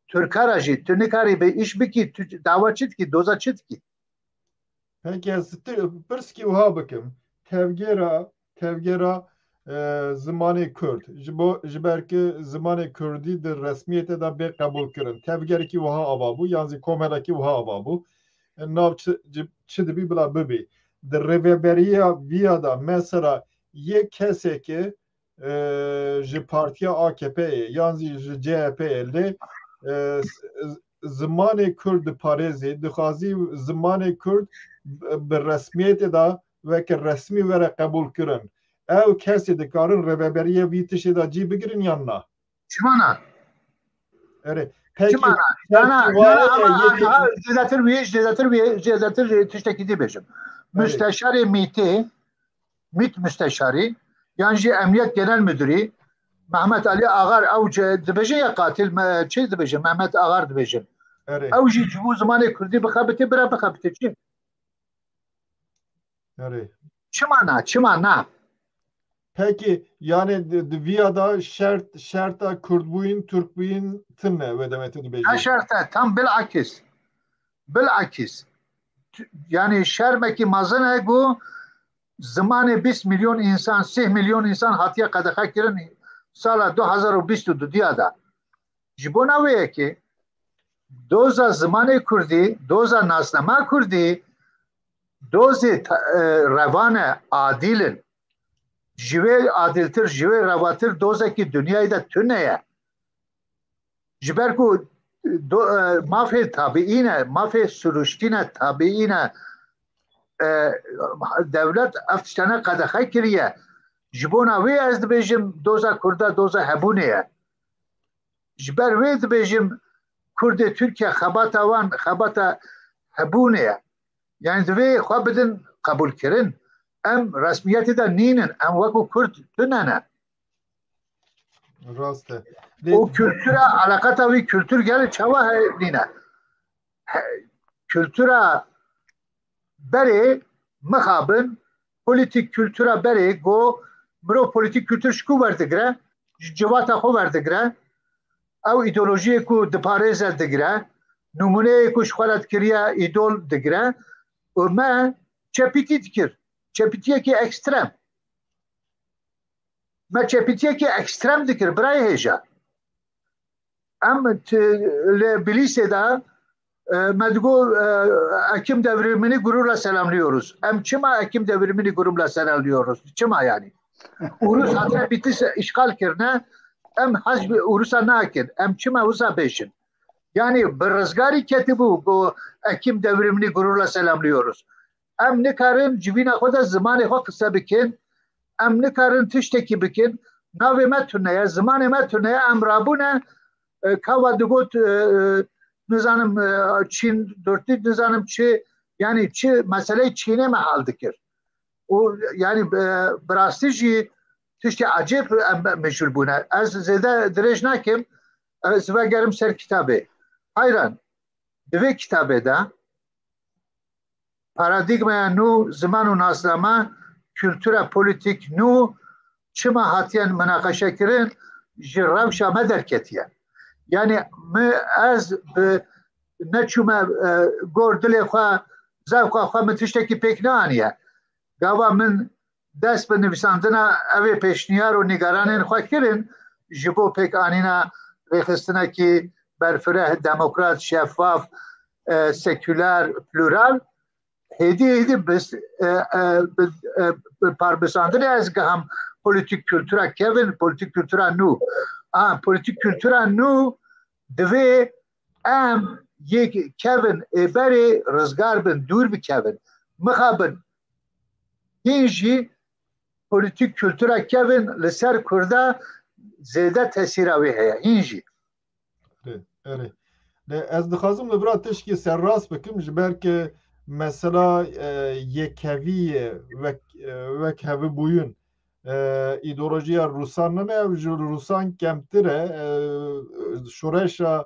tirka re jî, tu nikarî bî îş bikî, tu dawa çi dikî, doza çi dikî? Peki ez ti-, pirskî wiha bikim. Tevgera, tevgera, e, zimanê kurd. Ji bo, ji ber ki zimanê kurdî di resmiyetê de bê qebûl kirin. Tevgerekî wiha ava bû, yan zî komelekî wiha ava bû. E, nav çi, çi, çi dibî bila bibî. Di rêveberiya viya de mesela yê kesê ki e, ji partiya A K P'ê yan zî ji C H P'ê lê, e, s-, zimanê Kurd diparêzî, dixwazî zimanê Kurd bi resmiyetê de weke resmî were qebûlkirin. Ew kesê dikarin rêveberiyê vî tiştê de cî bigirin yan na? Çima na? Erê. Peki, çima na? Çima na? Çima na? Ama zêdetir wî, zêdetir wî, zêdetir tiştekî dî bêjim. Müsteşarê MIT'ê, MIT müsteşarî, yan jî Emniyet Genel Müdürü Mehmet Ali Agar, ew ce-, dibêjin ya katil, me-, çi dibêjin? Mehmet Agar dibêjin. Erê. Ew jî ji bo zimanê Kurdî bixebitê, bira bixebitê çi? Erê. Çima na? Çima na? Peki, yani di, di viya da şert, şerta Kurdbûyîn, Tirkbûyîn tune wê demê tu dibêjî? Ne şert e, tam bilakis. Bilakis. Tu-, yani şermekî mezin e ku zimanê bîst milyon insan, sih milyon insan hatiye qedexe kirin sala du hazar û bîst û du diya da. Ji bona wê yekê doza zimanê Kurdî, doza nasnama Kurdî, dozê ta-, e, revan e, adîl in. Ji wê adîltir, ji wê revatir dozekî dinyayê de tune ye. Ji ber ku do-, e, mafê tabiî ne, mafê siruştî ne, tabiî ne, e, dewlet ev tiştane qedexe kiriye. Ji bona wê ez dibêjim doza Kurda doza hebûnê ye. Ji ber wê dibêjim Kurdê Tirkiye xebata wan xebata hebûnê ye. Yani divê xwe bidin qebûlkirin. Em resmiyetê de nînin. Em wekû Kurd tune ne. Rast e. Û kultura, eleqeta wî kultur gelê çawa heye nîne? He, kultura berê mixabin, polîtîk kultura berê go mirov polîtîk kultur ji ku werdigire? Ji civata xwe werdigire. Ew îdeolojiyê ku diparêze digire, nimûneyê ku ji xwe re dikiriye îdol digire û me çepîtî dikir. Çepîtiyekî ekstrem. Me çepîtiyekî ekstrem dikir, birayê hêja. Em ti-, li Bilîsê de, e, me digo, e, Ekim devrimini gururla selamlıyoruz. Em çima Ekim devrimini gururla selamlıyoruz? Çima yani? Urus hatire Bitlis işgal kirine, em hez bi Urusa nakin. Em çima wisa bêjin? Yani bi rizgarî ketibû, go Ekim devrimini gururla selamlıyoruz. Em nikarin civîna xwe de zimanê xwe qise bikin. Em nikarin tiştekî bikin. Navê me tune ye, zimanê me tune ye. Em rabûne, e, kawa digot, e, e, nizanim, e, Çîn, dörtlük nizanim çi, yani çi meseleyê Çînê me hal dikir. Û yani, e, bi rastî jî tiştê ecêb em meşhur bûne. Ez zêde dirêj nakim, ez vegerim ser kitabê. Hayran, di vê kitabê de paradîgmaya nû, ziman û nasname, kultura polîtîk nû çima hatiye minaqeşekirin, ji rewşa me derketiye. Yani mi, ez bi neçûme, e, gor dilê xwe, zewqa xwe, min tiştekî pêk neaniye. Gava min dest bi nivîsandina evê pêşniyar û nîgaranên xwe kirin ji bo pêkanîna rêxistinekî berfireh, demokrat, şeffaf, e, seküler, plural. Hêdî hêdî bi, e, e, bi, e, bi parpisandinê ez giham polîtîk kultura kevin, polîtîk kultura nû. A, polîtîk kultura nû divê em yek kevin ê berê, rizgar bin, dûr bikevin. Mixabin hîn jî polîtîk kultura kevin li ser Kurda zêde tesîra wê heye. Hîn jî. Erê, erê. Lê ez dixwazim li vira tişkî serrast bikim, ji ber ke mesela, e, yekevî ye, wek, e, wek hevibûyin, e, îdeolojiya Rûsan nine, ew ji Rûsan kemtir e, e, şoreşa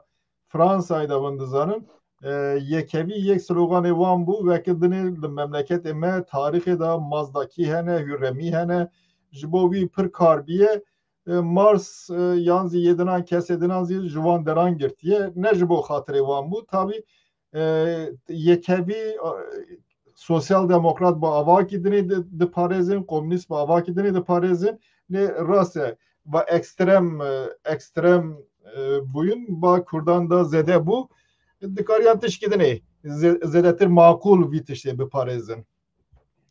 Fransayê de hûn dizanin, e, yekevî yek sloganê wan bû, weke dinê li memleketê me tarîxê de Mazdakî hene, Hurremî hene, ji bo wî pir kar bîye. E, Mars, e, yan zî yê dinan kesê dinan zî ji wan deran girtiye. Ne ji bo xatirê wan bû. Tabî, e, yekevî, e, sosyal demokrat bi avakî dinê di-, diparêzin, komûnîst bi avakî dinê diparêzin. Lê rast e, va ekstrem, e, ekstrem, e, bûyin ba Kurdan da zêde bû. Dikariyan tişkî dinê zê-, zêdetir maqûl vî tiştê biparêzin.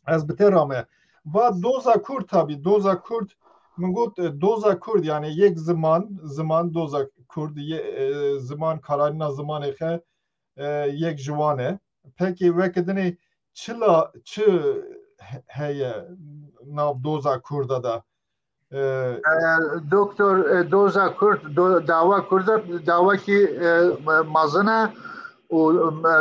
Ez bi te rame. Va doza Kurd tabî, doza Kurd, Min got, e, doza Kurd, yani yek ziman, ziman doza Kurd, ye, e, ziman kararîna zimanê xe, e, yek ji wan e. Pekî weke dinê çila, çi he-, heye nav doza Kurda de? E, E, doktor, e, doza Kurd, do-, dawa Kurda, dawakî, e, mezin e û,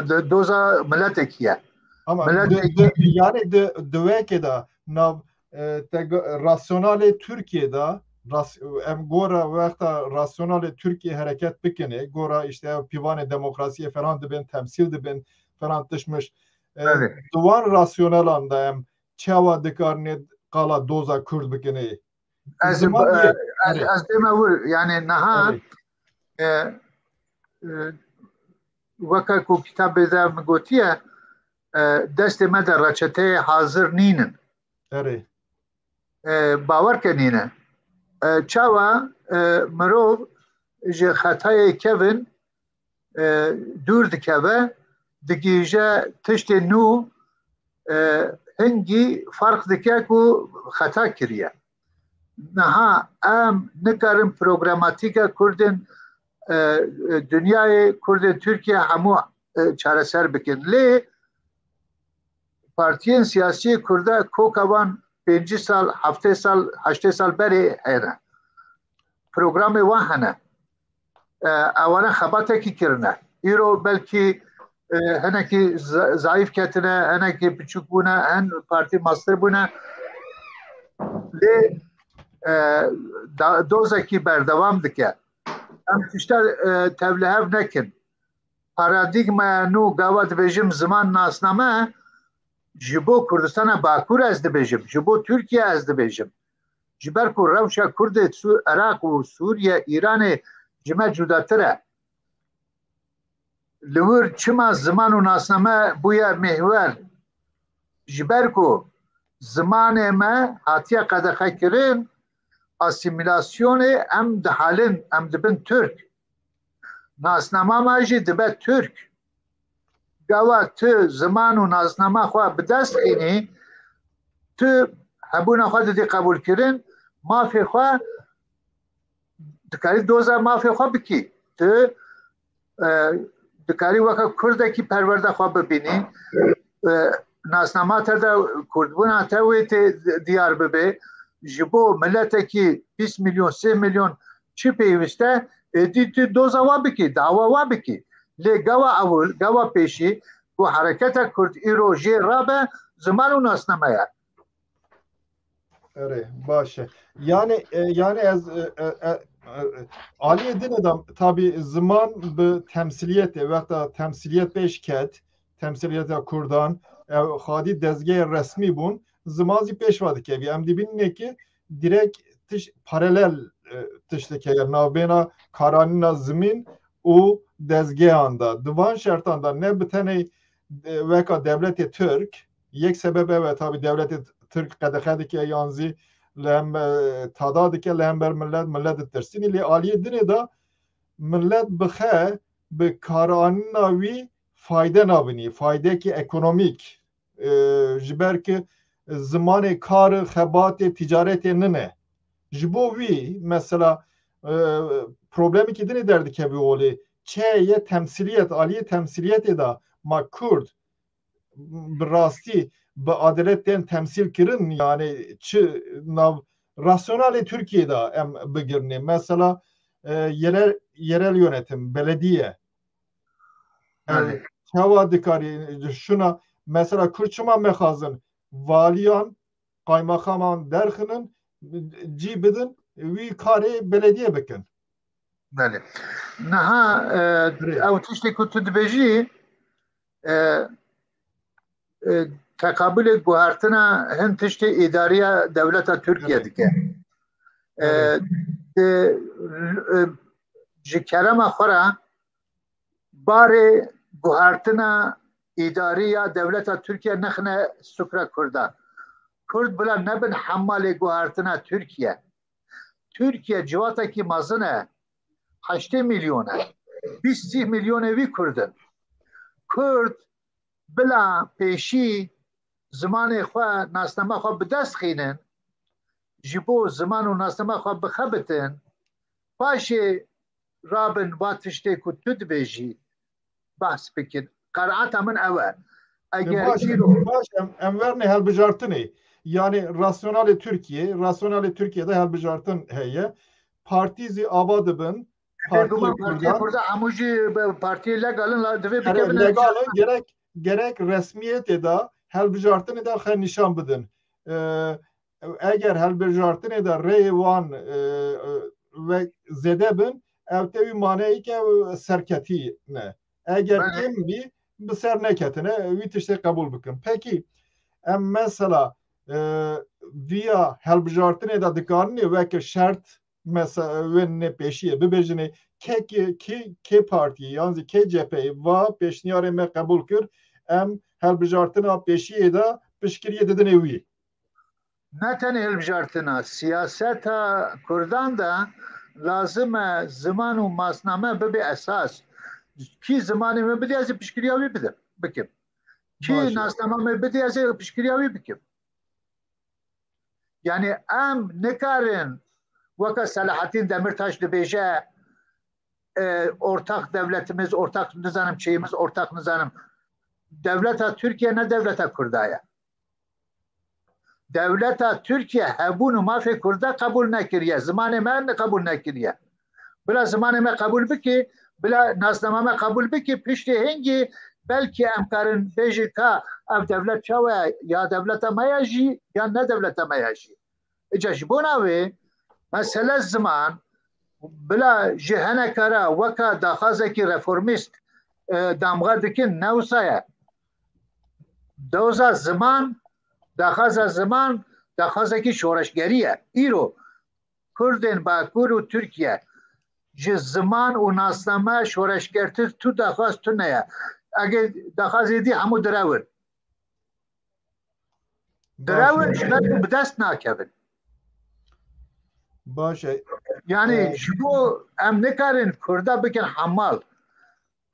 e, de-, doza miletekî ye. Ama Milet di, di, yani di, di weke de nav, e, te go-, rasyonalê Tirkiyê de, ras-, em gora wexta rasyonalê Tirkiyê hereket bikine, gora işte ev pîvanê demokrasiyê falan dibin, temsîl dibin, falan tişmiş. E, Evet. Di wan rasyonalan de em çawa dikarine qala doza Kurd bikine? Ez, Ziman e, ye. ez, Erê. ez dême wir, yani niha, Erê. e, e, weke ku kitabê de min gotiye, e, destê me de reçeteyê hazir nînin. Erê. E, bawer ke nîne. E, çawa, e, mirov ji xetayê kevin, e, dûr dikeve, digihîje tiştê nû, e, hingî ferq dike ku xeta kiriye. Niha em nikarin programatîka Kurdên, e, e, dinyayê, Kurdên Tirkiye hemû, e, çareser bikin. Lê partiyên siyasî Kurda koka wan pêncî sal, heftê sal, heştê sal berê hene. Programê wan hene. E, ewana xebatekî kirine. Îro belkî, e, hinekî za-, zayîf ketine, hinekî piçûk bûne, hin partî mastir bûne. Lê, e, da-, dozekî berdewam dike. Em tişta, e, tevlihev nekin. Paradîgmaya nû, gava dibêjim ziman nasname, ji bo Kurdistana Bakur ez dibêjim, ji bo Tirkiye ez dibêjim. Ji ber ku rewşa Kurdê Su-, Iraq û Sûriye, Îranê ji me cudatir e. Li wir çima ziman û nasname bûye mihwer? Ji ber ku zimanê me hatiye qedexekirin, asîmîlasyonê em dihelin, em dibin Tirk. Nasnama me jî dibe Tirk. Gava tu ziman û nasnama xwe bi dest xînî, tu hebûna xwe didî qebûlkirin, mafê xwe dikarî doza mafê xwe bikî. Tu, e, dikarî weke Kurdekî perwerda xwe bibînî. E, nasnama te de Kurdbûna te wê tê diyar bibe. Ji bo miletekî bîst milyon, sê milyon çi pêwîst e, êdî tu doza wa bikî, dawa wa bikî. Lê gava ewil, gava pêşî ku hereketa Kurd îro jê rabe, ziman û nasname ye. Erê, baş e. Yani, e, yani ez, e, e, e, e, aliyê din de tabî ziman bi temsiliyetê, wexta temsiliyet pêş ket, temsiliyeta Kurdan, ew xadî dezgehê resmî bûn, ziman zî pêş ve dikevî. Em dibînîne ki direkt tiş-, paralel, e, tiştek heye navbêna karanîna zimîn û dezgehan de. Di van şertan de ne bi tenê, e, weka dewletê Tirk, yek sebeb ev e, tabî dewletê Tirk qedexe dike yan zî li hem, e, tada dike, li hember millet, millet ditirsînî. Lê aliyê dinê de millet bixe bi karanîna wî fayde nabinî, faydekî ekonomîk. E, ji ber ki zimanê kar, xebatê, ticaretê nine. Ji bo wî, mesela, e, problemekî dinê derdikevî olê. Çi ye temsiliyet, aliyê temsiliyetê de ma Kurd bi rastî bi adalet tên temsîl kirin, yani çi nav rasyonalê Tirkiyê de em bigirinê. Mesela, e, yerel, yerel yönetim, belediye. Yani Evet. çawa dikarî şuna, mesela Kurd çima mexazin valiyan, qaymaxaman derxinin, cî bidin, wî karê belediye bikin. Belê. Niha, e, Belê. ew tiştê ku tu dibêjî, e, e, teqabulê guhertina hin tiştê îdariya dewleta Tirkiye Evet. dike. E, Evet. de, e, ji kerema xwe re barê guhertina îdariya dewleta Tirkiye nexine sukra Kurda. Kurd bila nebin hemalê guhertina Tirkiye. Tirkiye ciwatekî mezin e. Heştê milyon e. Bîst sî milyonê wî Kurd in. Kurd bila pêşî zimanê xwe, nasnama xwe bi dest xînin, ji bo ziman û nasnama xwe bixebitin, paşê rabin va tiştê ku tu dibêjî behs bikin. Qenaeta min ew e. Eger Baş, îro baş, em, em werne helbijartinê. Yani rasyonalê Türkiye, rasyonalê Türkiye'de helbijartin heye. Partî zî ava dibin, Tê Partiya guman Partiya Kurdan. Kurda hemû jî be-, partiyê legalin la divê Ere, bikevin legalin, gerek, gerek resmiyetê de, helbijartinê de xwe nîşan bidin. Ee, eger helbijartinê de rêyê wan, e, e, ve zêde bin, ew tê wî maneyê ke serketî ne. Eger Belê. Kêm bî, bi ser neketine, wî tiştê qebûl bikin. Pekî, em mesela, e, viya helbijartinê de dikarinê weke şert mesa-, wê nê pêşiyê bibêjinê, kê, kê, kê, kê partiyê yan zî kê C H P'yê va pêşniyarê me qebûl kir, em helbijartina pêşiyê de piştgiriyê didinê wî. Ne tenê hilbijartina, siyaseta Kurdan de lazim e ziman û masname bibe esas. Kî zimanê min bidî, ez ê piştgiriya wî bidim, bikim. Kî Baş e. nasnama min bidî, ez ê piştgiriya wî bikim. Yani em nikarin weke Selahattin Demirtaş dibêje, e, ortak devletimiz, ortak nizanim şeyimiz, ortak nizanim. Devleta Türkiye ne devleta Kurda ye. Devleta Türkiye hebûn û mafê Kurda qebûl nekiriye. Zimanê me ne qebûl nekiriye. Bila zimanê me qebûl bike, bila nasnama me qebûl bike, piştê hingî belkî em karin bêjin ka ev devlet çawa ye, ya devleta me ya jî, ya ne devleta me ya jî. Îca ji bona wê mesele ziman bila ji hinekara weka daxwazekî reformîst, e, damga dikin, ne wisa ye. Doza ziman, daxwaza ziman, daxwazekî şoreşgerî ye. Îro Kurdên Bakur û Tirkiye ji ziman û nasname şoreşgertir tu daxwaz tune ye. Ege daxwazê dî hemû direwin. Direwin ji ber ku bi dest nakevin. Baş e. Yani Ee, ji bo em nikarin Kurda bikin hemal.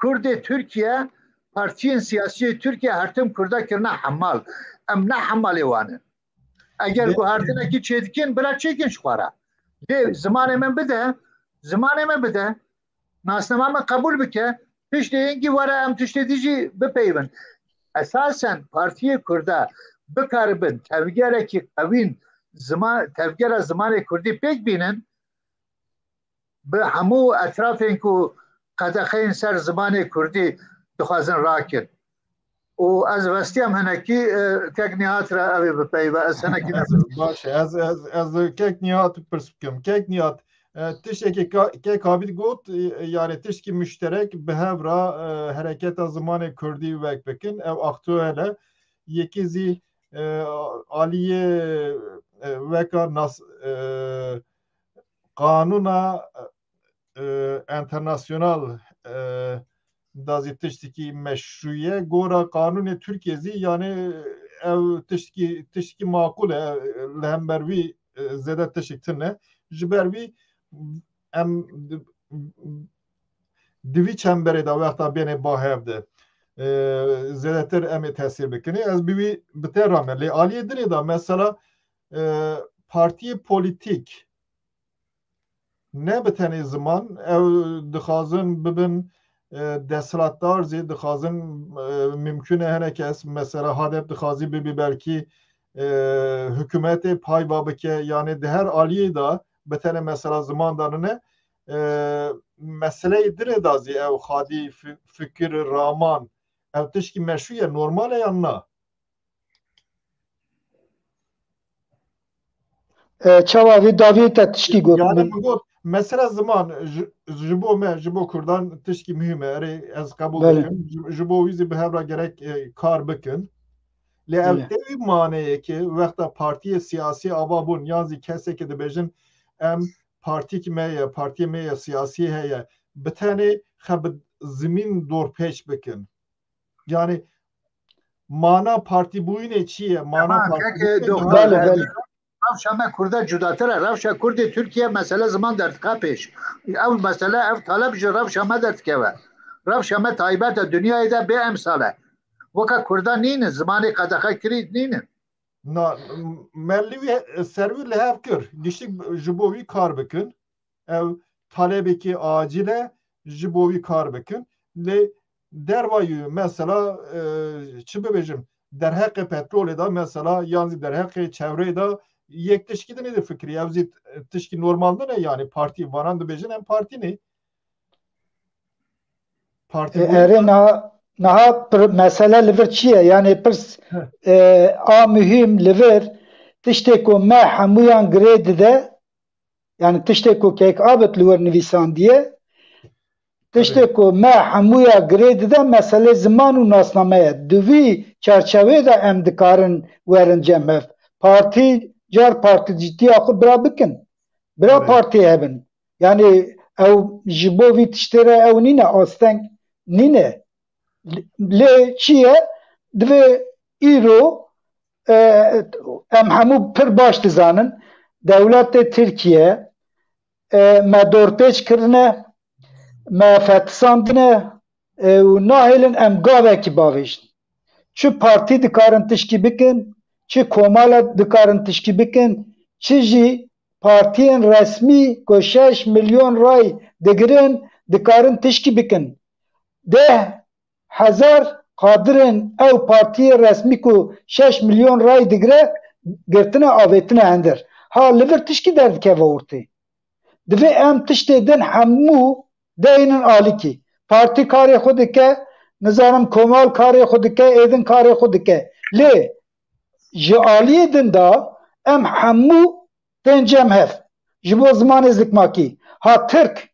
Kurdê Tirkiye, partiyên siyasî yê Tirkiye her tim Kurda kirine hemal. Em ne hemalê wan in. Eger Be- guhertinekî çêdikin, bila çêkin ji xwe re. Lê zimanê min bide, zimanê min bide. Nasnama min qebûl bike, piştê hingî were em tiştê dî jî bipeyivin. Esasen partiyê Kurda bikaribin tevgerekî qewîn zima-, tevgera zimanê Kurdî pêk bînin, bi hemû etrafên ku qedexeyên ser zimanê Kurdî dixwazin rakin. Û ez westiyam hinekî, e, kek Nihat re ew ê bipeyive, ez hinekî ne- Baş e, ez, ez, ez kek Nihat pirs bikim. Kek Nihat, e, tiştekî ka-, kek Habîd got, e, yani tiştekî muşterek bi hev re, e, hereketa zimanê Kurdî wek bikin, ew aktuel e. Yekî zî, e, aliyê, e, weka nas-, e, qanûna, e, enternasyonal, e, da zî tiştekî meşrû ye. Gora qanûnê Tirkiye zî, yani, ev tiştekî, tiştekî maqûl e, li hember wî, e, zêde tiştek tune. Ji ber wî em di, di vî çemberê de wexta bêne ba hev de, e, zêdetir em ê tesîr bikin. Ez bi wî bi te re me. Lê aliyê dinê de mesela, e, partiyê polîtîk, ne bi tenê ziman, ew dixwazin bibin, e, desthilatdar zî dixwazin, e, mimkun e hinek kes, mesela HADEP dixwazî bibî belkî, e, hikûmetê pay va bike, yani di her aliyê de bi tenê mesela ziman de nine, e, meseleyê dinê de zî ew xadî fi-, fikir, raman, ew tişkî meşrû ye, normal e yan na? E, çawa vê dawiyê te tişkî got Yani min? Min got, mesela ziman ji, ji bo me, ji bo Kurdan tişkî muhîm e. Erê, ez qebûl Belê. Dikim. Ji, ji bo wî zî bi hev re gerek, e, kar bikin. Lê ev Belê. Tê wî maneyê ki wexta partiyê siyasî ava bûn yan zî kesekî dibêjin em partîk me ye, partiyê me ye, siyasî heye, bi tenê xe bi zimîn dorpêç bikin. Yani mana partîbûyînê çi ye? Mana Tamam, partîbûyînê kekê daha doktor, Belê, belê. Rewşa me Kurda cudatir e. Rewşa Kurdê Tirkiye mesele ziman derdike pêş. Ev mesele, ev taleb ji rewşa me derdikeve. Rewşa me taybet e, dinyayê de bê emsal e. Weke Kurda nînin, zimanê qedexe kirî nînin. Na, me li wî, ser wî li hev kir. Giştik ji bo wî kar bikin. Ev talebekî acîl e, ji bo wî kar bikin. Lê derva wî mesela, e, çi bibêjim, derheqê petrolê de mesela, yan zî derheqê çevreyê de yek tişkî din ê difikirî. Ev zî tişkî normal din e, yani partî, vanan dibêjin em partî ne. Partî E, bu- Erê, niha, niha pir-, mesele li vir çi ye? Yani pirs, Heh. e, a muhîm li vir tiştê ku me hemûyan girê dide, yani tiştê ku Kek Abid li wir nivîsandiye, tiştê Tabii. ku me hemûya girê dide mesele ziman û nasname ye. Di vî çarçevê de em dikarin werin cem hev. Partî, car partîcîtiya xwe bira bikin. Bira Evet. partî hebin. Yani ew ji bo vî tiştê re ew nîne, asteng nîne. Lê çi ye? Divê îro, e, em hemû pir baş dizanin. Dewletê Tirkiye, e, me dorpêç kirine, me fetisandine, e, û nahêlin em gavekî bavêjin. Çi partî dikarin tişkî bikin, çi komala dikarin tişkî bikin, çi jî partiyên resmî ku şeş milyon ray digirin, dikarin tişkî bikin. Deh hezar kadirên ew partiyê resmî ku şeş milyon ray digire, girtine, avêtine hender. Ha, li vir tişkî derdikeve ortê. Divê em tiştê din hemû deynin alîkî. Partî karê xwe dike, nizanim komal karê xwe dike, êdin karê xwe dike. Lê ji aliyê din de em hemû tên cem hev. Ji bo zimanê zikmakî. Ha Tirk,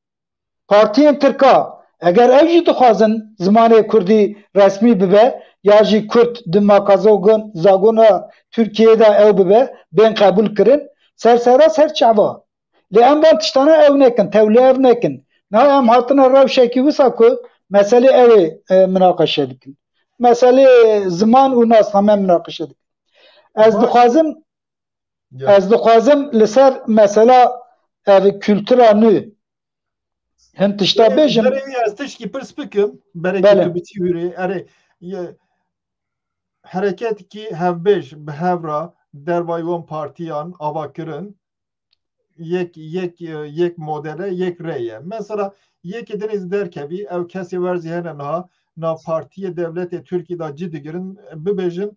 partiyên Tirka, eger ew jî dixwazin zimanê Kurdî resmî bibe, ya jî Kurd di makazogon-, zagona Tirkiyeyê de ew bibe, bên qebûl kirin, ser sera ser çava. Lê em van tiştana ew nekin, tevlî ev nekin. Niha em hatine rewşekî wisa ku meselê ew ê, e, minaqeşe dikin. Meselê ziman û nasname minaqeşe dikin. Ez Baş. dixwazim, Ya. ez dixwazim li ser mesela ev kultura nû hin tişta Ê, bêjim. Berê wî ez tişkî pirs bikim, berekî Belê. tu biçî wîrê. Erê, ye, hereketekî hevbêj bi hev re dervayî wan partiyan ava kirin. Yek, yek, e, yek modele, yek rê ye. Mesela yekê dinê zî derkevî, ew kesê wer zî hene niha, nav partiyê dewletê Tirkî de cî digirin, bibêjin,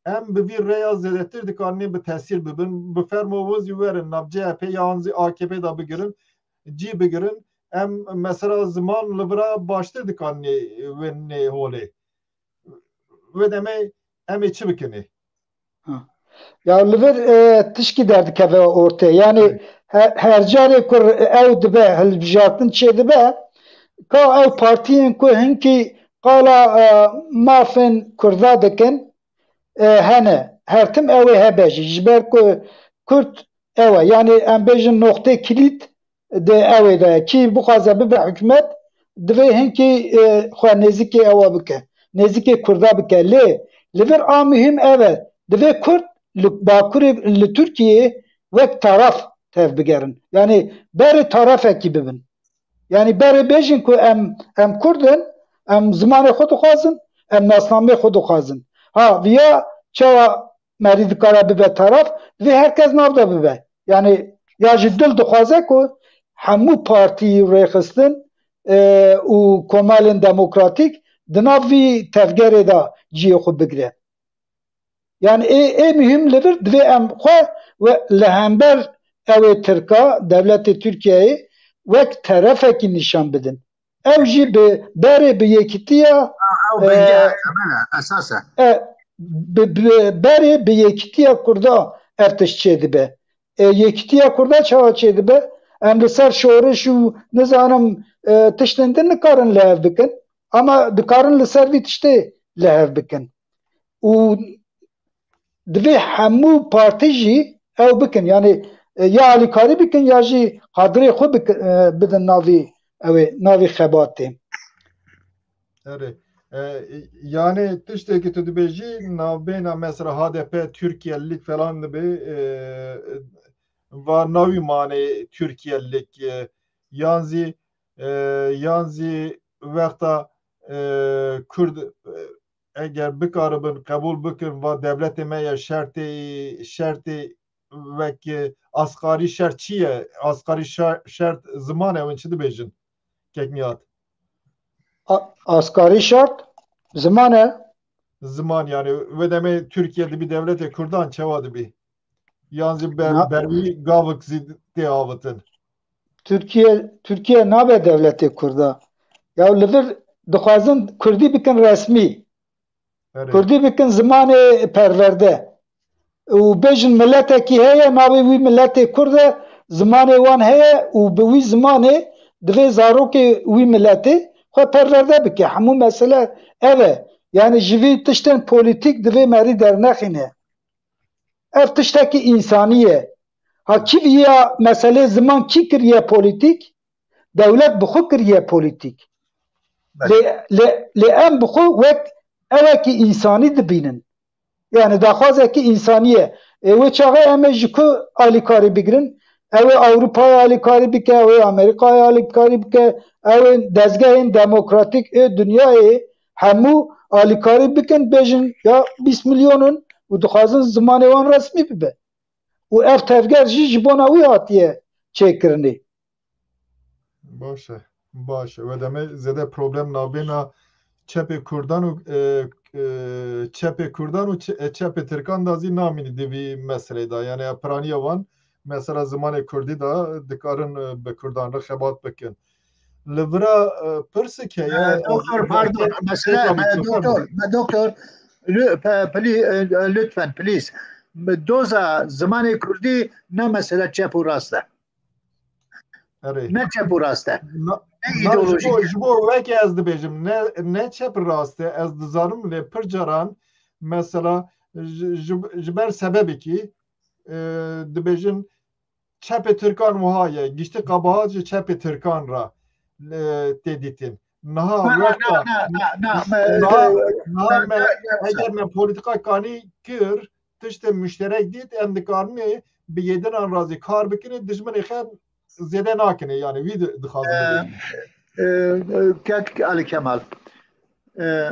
em bi vî rêya zêdetir dikanin bi tesîr bibin, bi fermo win zî werin, nav C H P yan zî A K P de bigirin, cî bigirin, em mesela ziman li vira baştir dikanin wê nê holê. Wê demê em ê çi bikin ê? Ha. Ya li vir, e, tişkî derdikeve ortê. Yani Evet. he-, her carê ku ew dibe, hilbijartin çêdibe, ka ew partiyên ku hinkî qala, e, mafên Kurda dikin, e, hene. Her tim ew ê hebe jî. Ji ber ku Kurd ew e. Yani em bêjin noqtê kilît di ew ê de ye. Kî bixwaze bibe hikûmet, divê hinkî, e, xwe nêzîkê ewa bike, nêzîkê Kurda bike. Lê li vir a muhîm ev e, divê Kurd li Bakurê, li Tirkiyeyê wek taraf tevbigerin. Yani berê tarafekî bibin. Yani berê bêjin ku em, em Kurd in, em zimanê xwe dixwazin, em nasnameyê xwe dixwazin. Ha, viya çawa merî dikare bibe taraf, divê her kes nav de bibe. Yani ya ji dil dixwaze ku hemû partî rêxistin, e, û komalên demokratîk di nav vî tevgerê de cihê xwe bigire. Yani ê, ê muhîm li vir divê em xwe we li hember ew ê Tirka, dewletê Tirkiyeyê wek terefekî nîşan bidin. Ew jî bi berê bi yekîtiya, Ew bingeh e, e, belê, esas e. e, bi, bi berê bi yekîtiya Kurda ev tişt çêdibe. E, yekîtiya Kurda çawa çêdibe? Em li ser şoriş û nizanim, e, tiştên din nikarin li hev bikin. Ama dikarin li ser vî tiştê li hev bikin. Û divê hemû partî jî ew bikin. Yani, e, ya alîkarî bikin ya jî qadirê xwe bikin, e, bidin navî ew ê, navî xebatê. Erê. E, yani tiştekî tu dibêjî navbêna mesela H D P Tirkiyelik falan dibe, e, va navî manê Tirkiyelik, e, yan zî, e, yan zî wexta, e, Kurd, e, eger bikaribin qebûl bikin, va dewletê me ye şertê, şertê wek, e, asgarî şert çi ye? Asgarî şer-, şert ziman e, win çi dibêjin? Kek Nihat. A-, asgarî şert ziman e. Ziman, yani, wê demê Tirkiye dibî dewletê Kurdan, çawa dibî? Yan jî ber-, Na- ber wî gavik zî tê avitin. Tirkiye, Tirkiye nabe dewletê Kurda. Ya li vir dixwazin Kurdî bikin resmî. Erê. Kurdî bikin zimanê perwerde. Û bêjin miletekî heye, navê wî miletê Kurd e, zimanê wan heye û bi wî zimanê divê zarokê wî miletê xwe perwerde bike. Hemû mesele ev e. Yani ji vî tiştên polîtîk divê merî dernexîne. Ev tiştekî însanî ye. Ha kî viya meselê ziman kî kiriye polîtîk? Dewlet bi xwe kiriye polîtîk. Belê. Lê, lê, lê em bi xwe wek ewekî însanî dibînin. Yani daxwazekî însanî ye. Ê wê çaxê em ê ji ku alîkarî bigirin? Ew ê Ewropayê alîkarî bike, ew ê Amerîkayê alîkarî bike, ew ê dezgehên demokratîk ê dinyayê hemû alîkarî bikin, bêjin ya bîst milyon in û dixwazin zimanê wan resmî bibe. Û ev tevger jî ji bona wî hatiye çêkirinê. Baş e, baş e. Wê demê zêde problem navbêna çepê Kurdan û, e, e, çepê Kurdan û çe-, e, çepê Tirkan da zî namînî di vî meselê de. Yani piraniya wan mesela zimanê Kurdî de dikarin, e, bi Kurdan re xebat bikin. Li vira, e, pirsik heye. E, doktor, pardon, mesele, me, doktor, me, doktor, lü-, pe-, pli-, e, lütfen, please. Doza zimanê Kurdî ne mesele çep û rast e. Erê. Ne çep û rast e. Na-, Ne na, ji îdeolojik bo, e. Ji bo weke ez dibêjim, ne, ne çep rast e, ez dizanim lê pir caran, mesela, ji, ji, ji ber sebebekî, e, dibêjin, çepê Tirkan wiha ye, giştî qebahat ji çepê Tirkan re, e, tê dîtin. Niha Na, na, wexta, na, na, na, na, me, niha, me, niha me, me, me, eger me polîtîka kanî kir, tiştê muşterek dît, em dikarinê bi yê dinan re zî kar bikinê, dijminê xwe zêde nakinê, yani wî di-, dixwazin E, bibêjin. E, e, kek Ali Kemal, e,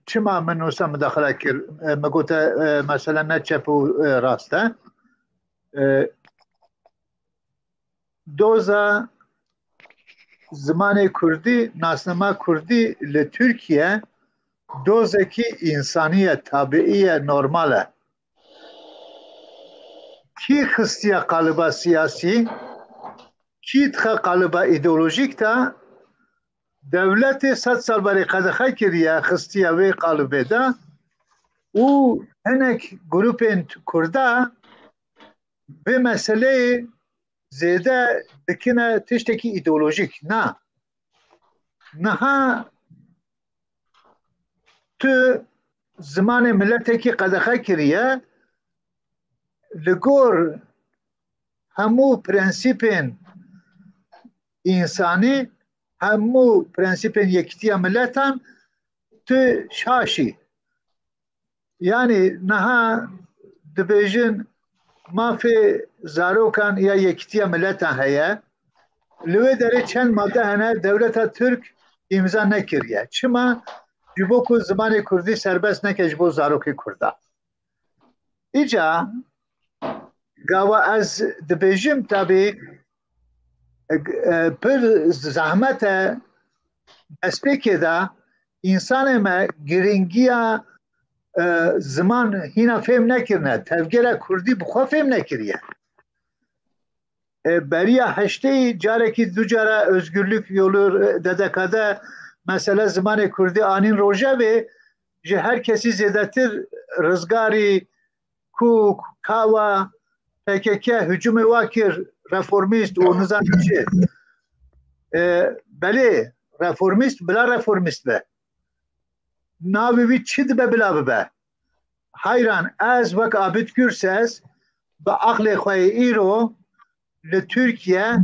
çima min wisa mudaxile kir? E, me gote, e, mesela ne çep û, e, rast e. E, doza zimanê Kurdî, nasnama Kurdî li Tirkiye dozekî însanî ye, tabiî ye, normal e. Kî xistiye qaliba siyasî, kî dixe qaliba îdeolojîk de, dewletê sed sal berê qedexe kiriye, xistiye wê qalibê de û hinek grûpên Kurda vê meseleyê zêde dikine tiştekî îdeolojîk. Na. Niha tu zimanê miletekî qedexe kiriye, li gor hemû prensîpên însanî, hemû prensîpên yekîtiya miletan tu şaş î. Yani niha dibêjin mafê zarokan ya yekîtiya miletan heye. Li wê derê çend made hene dewleta Tirk îmza nekiriye. Çima? Ji bo ku zimanê Kurdî serbest neke ji bo zarokê Kurda. Îca gava ez dibêjim, tabî, e, e, pir zehmet e destpêkê de însanê me giringiya, e, ziman hîna fêm nekirine, tevgera Kurdî bi xwe fêm nekiriye. E, beriya heştê carekî du cara Özgürlük Yolu, e, D D K'de mesele zimanê Kurdî anîn rojevê, ji her kesî zêdetir Rizgarî, Kûk, Kawa, P K K hücumê wa kir, reformîst û nizanim çi. E, belê, reformîst, bila reformîst be. Navê wî çi dibe bila bibe. Heyran, ez wek Abid Gürses bi aqlê xwe yê îro li Tirkiye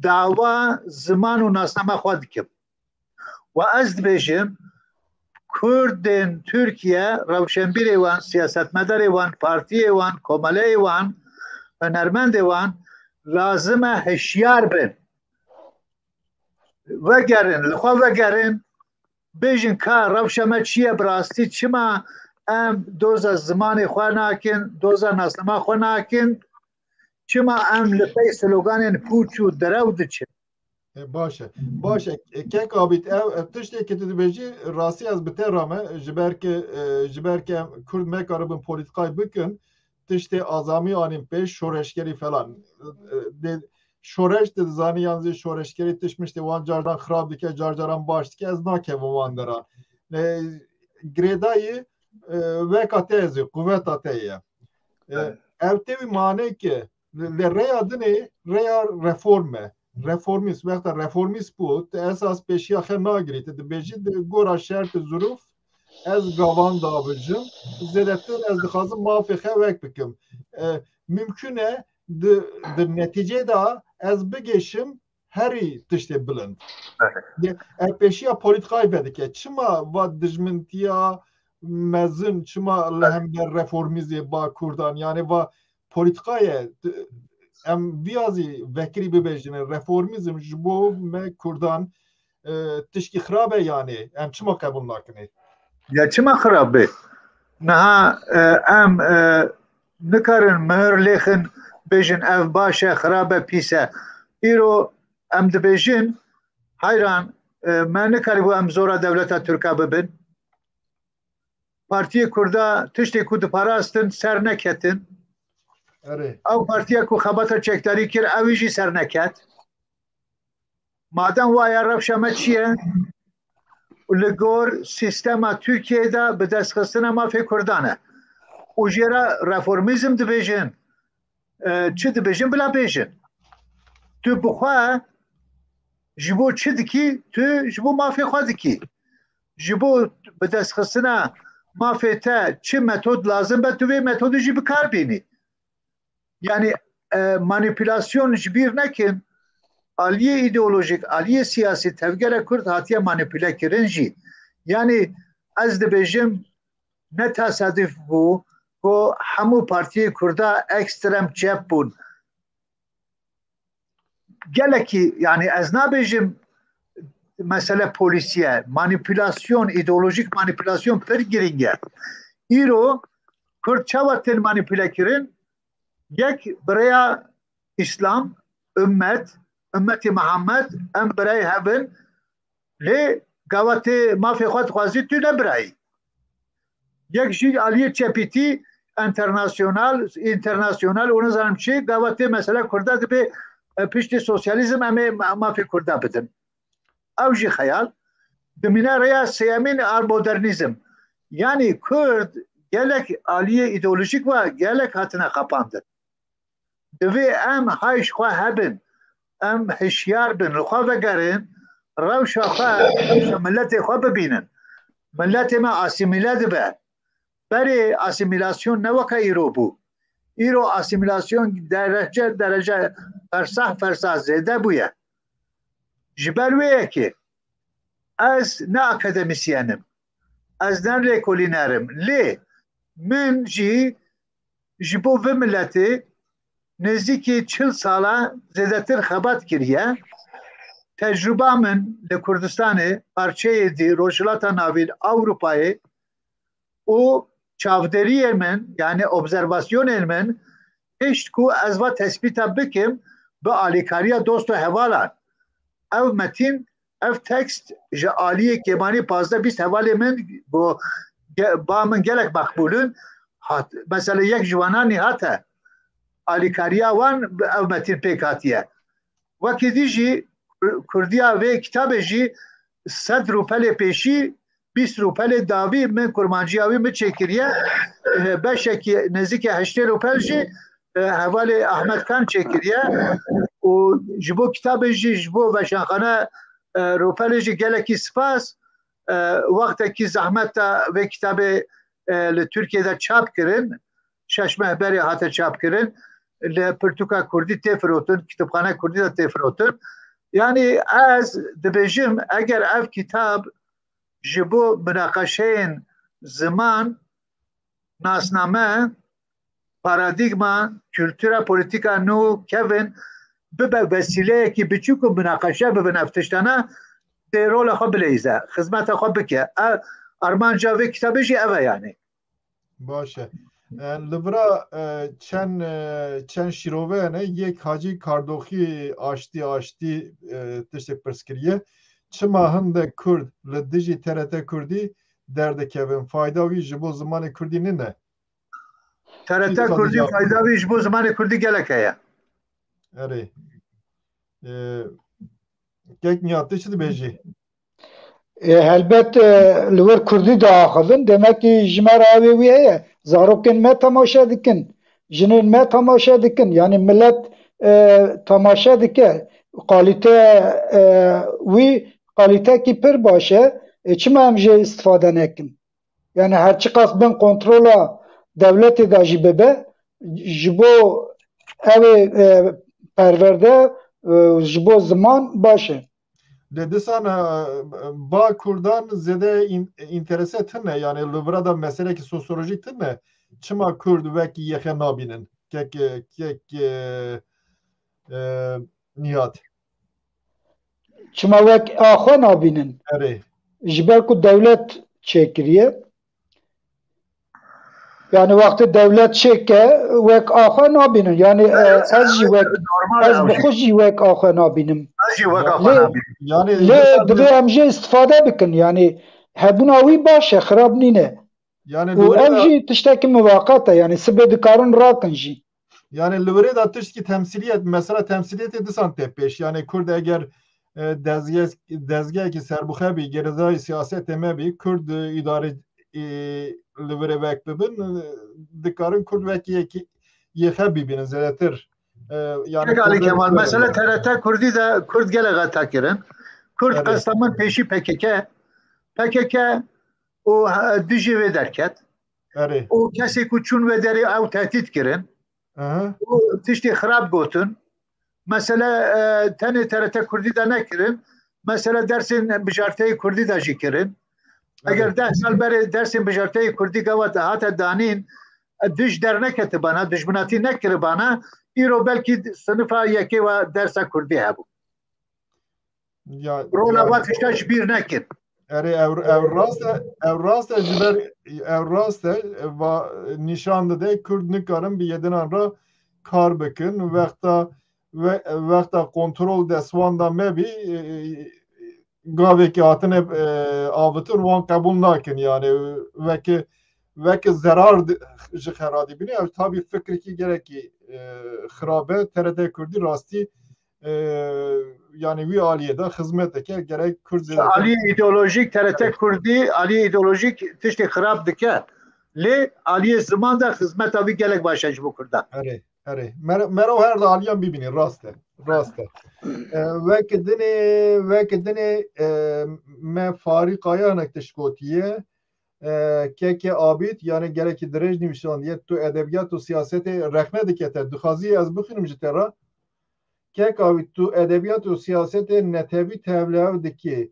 dawa ziman û nasnama xwe dikim. Û ez dibêjim, Kurdên Tirkiye, rewşenbîrê wan, siyasetmedarê wan, partiyê wan, komeleyê wan, hunermendê wan, lazim e hişyar bin. Vegerin, li xwe vegerin, Bêjin ka rewşa me çi ye bi rastî, çima em doza zimanê xwe nakin, doza nasnama xwe nakin, çima em li pey sloganên pûç û derew diçin? E, baş e. Baş e. E, Kek Abîd, ev, ev tiştê ki tu dibêjî, rastî ez bi te re me, ji ber ke, e, ji ber ke em Kurd mekaribin polîtîkayê bikin, tiştê azamî anîn pêş, şoreşgerî falan. E, de, şoreş de dizanî, yan zî şoreşgerî tişt miştê wan car caran xirab dike, car caran baş dike, ez nakevim wan dera. E, girêdayî, e, weka te ye zî, quveta te ye. E, Evet. Ev tê wî mane ki li, li rêya dinê rêya reform e. Reformîst, wexta reformîst bû, tu esas pêşiya xwe nagirî, tu dibêjî di gora şert û zirûf ez gavan dabijim, zêdetir ez dixwazim mafê xwe wek bikim. E, mimkun e di, di netîcê de ez bigêşim herî tiştê bilind. Evet. Ye, ev pêşiya polîtîkayê vedike. Çima va dijmintiya mezin, çima li hember reformîzê ba Kurdan, yani va polîtîkayê, t-, em viya zî vekirî bibêjine, reformîzm ji bo me Kurdan, e, tişkî xirab e, yani em çima qebûl nakinê? Ya çima xirab be? Niha, e, em, e, nikarin mihir lêxin bêjin ev baş e, xirab e, pîs e. Îro em dibêjin, heyran, e, me nikarîbû em zora dewleta Tirka bibin. Partiyê Kurda tiştê ku diparastin ser neketin. Erê. Ew partiya ku xebata çekdarî kir, ew jî ser neket. Madem waya, rewşa me çi ye? Li gor sîstema Tirkiyeyê de bi destxistina mafê Kurdan e. Û jê re reformîzm dibêjin. E, çi dibêjin, bila bêjin. Tu bi xwe ji bo çi dikî? Tu ji bo mafê xwe dikî. Ji bo bi destxistina mafê te çi metod lazim be, tu vê metodê jî bi kar bînî. Yani, e, manipülasyon ji bîr nekin, aliyê îdeolojik, aliyê siyasî tevgera Kurd hatiye manipüle kirin jî. Yani, ez dibêjim, ne tesadüf bû ku hemû partiyê Kurda ekstrem çep bûn. Gelekî, yani ez nabêjim mesele polîsî ye, manipülasyon, îdeolojik manipülasyon pir girîng e. Îro Kurd çawa tên manipüle kirin? Yek bi rêya Îslam, ümmet, ümmetî Muhammed, em birayê hev in, lê gava tê mafê xwe dixwazî, tu ne birayî. Yek jî aliyê çepîtî, enternasyonal, internasyonal û nizanim çi, gava tê mesela Kurda dibê, e, piştî sosyalîzm em ê ma-, mafê Kurda bidin. Ew jî xeyal. Dimîne rêya sêyemîn a modernîzm. Yanî Kurd gelek aliyê îdeolojîk ve gelek hatine xapandin. Divê em hay ji xwe hebin, em hişyar bin, li xwe vegerin, rewşa xwe, rewşa miletê xwe bibînin. Miletê me asîmîle dibe. Berê asîmîlasyon ne weke îro bû. Îro asîmîlasyon derece derece, fersah fersah zêde bûye. Ji ber wê yekê ez ne akademîsyen im, ez ne lêkolîner im, lê min jî ji bo vê miletê nêzîkî çil sala zêdetir xebat kiriye. Tecrûba min li Kurdistanê, parçeyê dî, Rojhilata Navîn, Ewropayê û çavdêriyê min, yani observasyonên min, pişt ku ez va tespîta bikim bi alîkariya dost û hevalan. Ev metîn, ev tekst ji aliyê kêmanî pazdeh bîst hevalê min, bo ge-, ba min gelek meqbûl in. Hat, mesela yek ji wana Nîhat e. Alîkariya wan bi ev metîn pêk hatiye. Wekî dî jî Kurdiya vê kitabê jî sed rûpelê pêşî, bîst rûpelê dawî min kurmanciya wî min çêkiriye. Eh, beşekî nêzîkî heştê rûpel jî, eh, hevalê Ahmet Kan çêkiriye. Û ji bo kitabê jî, ji bo veşanxane, eh, rûpelê jî gelekî spas. Eh, wextekî zehmet de vê kitabê, eh, li Tirkiyê de çap kirin. Şeş meh berê hate çap kirin. Li pirtûka kurdî tê firotin, kitêbxane kurdî de tê firotin. Yani ez dibêjim, eger ev kitab ji bo minaqeşeyên ziman, nasname, paradîgma, kultura, polîtîka nû, kevin, bibe vesîleyekî biçûk û minaqeşe bibin ev tiştana, tê rola xwe bileyze, xizmeta xwe bike. Ev armanca vê kitabê jî ev e yani. Baş e. E, li vira, e, çend, e, çend şîrove hene, yek Hacî Kardoxî aştî, aştî, e, tiştek pirs kiriye. Çima hindek Kurd li dijî T R T Kurdî derdikevin? Fayda wî ji bo zimanê Kurdî nîne? T R T Kurdî fayda wî ji bo zimanê Kurdî gelek heye. Erê. E, Kek Nihat, tu çi dibêjî? E, helbet, e, li wir Kurdî diaxivin, demek ki ji me re ew ê wî heye. Zarokên me temaşe dikin, jinên me temaşe dikin. Yani millet, e, temaşe dike. Kalîte, e, wî kalîtekî pir baş e. E, çima em jê istifade nekin? Yani her çiqas bin kontrola dewletê de jî bibe, ji bo ew ê, e, perwerde, e, ji bo ziman baş e. Lê disan, e, ba Kurdan zêde în-, înterese tune, yani li vira da meselekî sosyolojîk tune. Çima Kurd wekî yê xwe nabînin? Kek, kek, e, e, Nihat. Çima wek a xwe nabînin? Erê. Ji ber ku dewlet çêkiriye. Yani wextê dewlet çêke wek a xwe nabînin. Yani, e, ez jî wek, ez bi xwe jî wek a xwe nabînim. Ez jî wek a xwe Lê, nabînim. Yani Lê divê em jê istifade bikin. Yani hebûna wî baş e, xirab nîne. Yani Û ev jî tiştekî miwaqet e. Yani sibê dikarin rakin jî. Yani li wirê de tiştkî temsiliyet, mesela temsiliyetê disan tê pêş. Yani Kurd eger, e, dezge-, dezgehekî serbixwe bî, girêdayî siyasetê me bî, Kurd, e, îdare, e, li wirê wek bibin, e, dikarin Kurd wekî yekî yê xwe bibînin zêdetir. E, yani Kek Ali Kurd Kemal, mesela T R T Kurdî de Kurd gelek heta kirin. Kurd Evet. Qesta min pêşî P K K, P K K û, e, dijî wê derket. Erê. Û kesê ku çûn wê derê ew tehdît kirin. Aha. Û tiştê xirab gotin. Mesela, e, tenê T R T Kurdî de nekirin. Mesela dersên bijarteyê Kurdî de jî kirin. Eger Evet. deh sal berê dersên bijarteyê Kurdî gava hate danîn, e, dij derneketibana, dijminatî nekiribana, îro belkî sinifa yekê ve dersa Kurdî hebû. Ya, Rola ya, va tişta ji bîr nekin. Erê, ev, ev rast e, ev rast e, ji ber ev rast e, va, nîşan dide Kurd nikarin bi yedinan re kar bikin. Wexta, we, wexta kontrol destwanda me bî, e, gavekî hatine, e, avitin, wan qebûl nakin. Yani weke, weke zerar di-, ji xera dibîne. Ev tabî fikrekî gelekî, e, xirab e. T R T Kurdî rastî, e, yani wî aliyê de xizmet dike. Gerek Kurd zêde Aliyê îdeolojîk, T R T Kurdî, aliyê îdeolojîk tiştê xirab dike. Lê aliyê ziman de xizmeta wî gelek baş e ji bo Kurdan. Erê, erê. Mer-, mero her di aliyan bibînî, rast e. Rast e. E, wek dinê, wek dinê, e, me Farî Kaya hinek tişt gotiye. E, Keke Abîd, yani gelekî dirêj nivîsandiye, tu edebiyat û siyasetê rexne dike te. Dixwazî ez bixwînim ji te re. Kek Abîd, tu edebiyat û siyasetê netewî tevlihev dikî,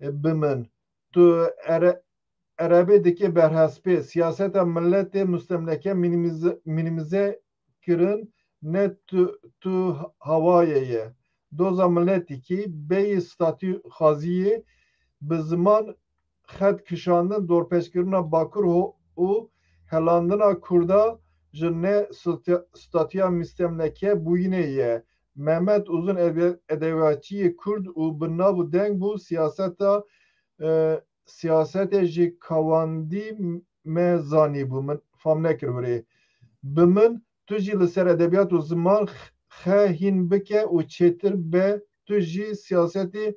e, bi min. Tu ere-, erebê dikê berhespê, siyaseta miletê mustemleke minimize, minimize kirin, ne tu, tu hawayê ye. Doza miletîkî, bêyî statû xwaziyê, bi ziman xet kişandin, dorpêçkirina Bakur ho-, û helandina Kurda ji ne stati-, statiya mistemleke bûyînê ye. Mehmet Uzun ede-, edebiyatçiyê Kurd û bi nav û deng bû, siyaseta, e, siyasetê ji kawandî me zanîbû, min fam nekir wirê. Bi min, tu jî li ser edebiyat û ziman xe-, xe hîn bike û çêtir be, tu jî siyasetê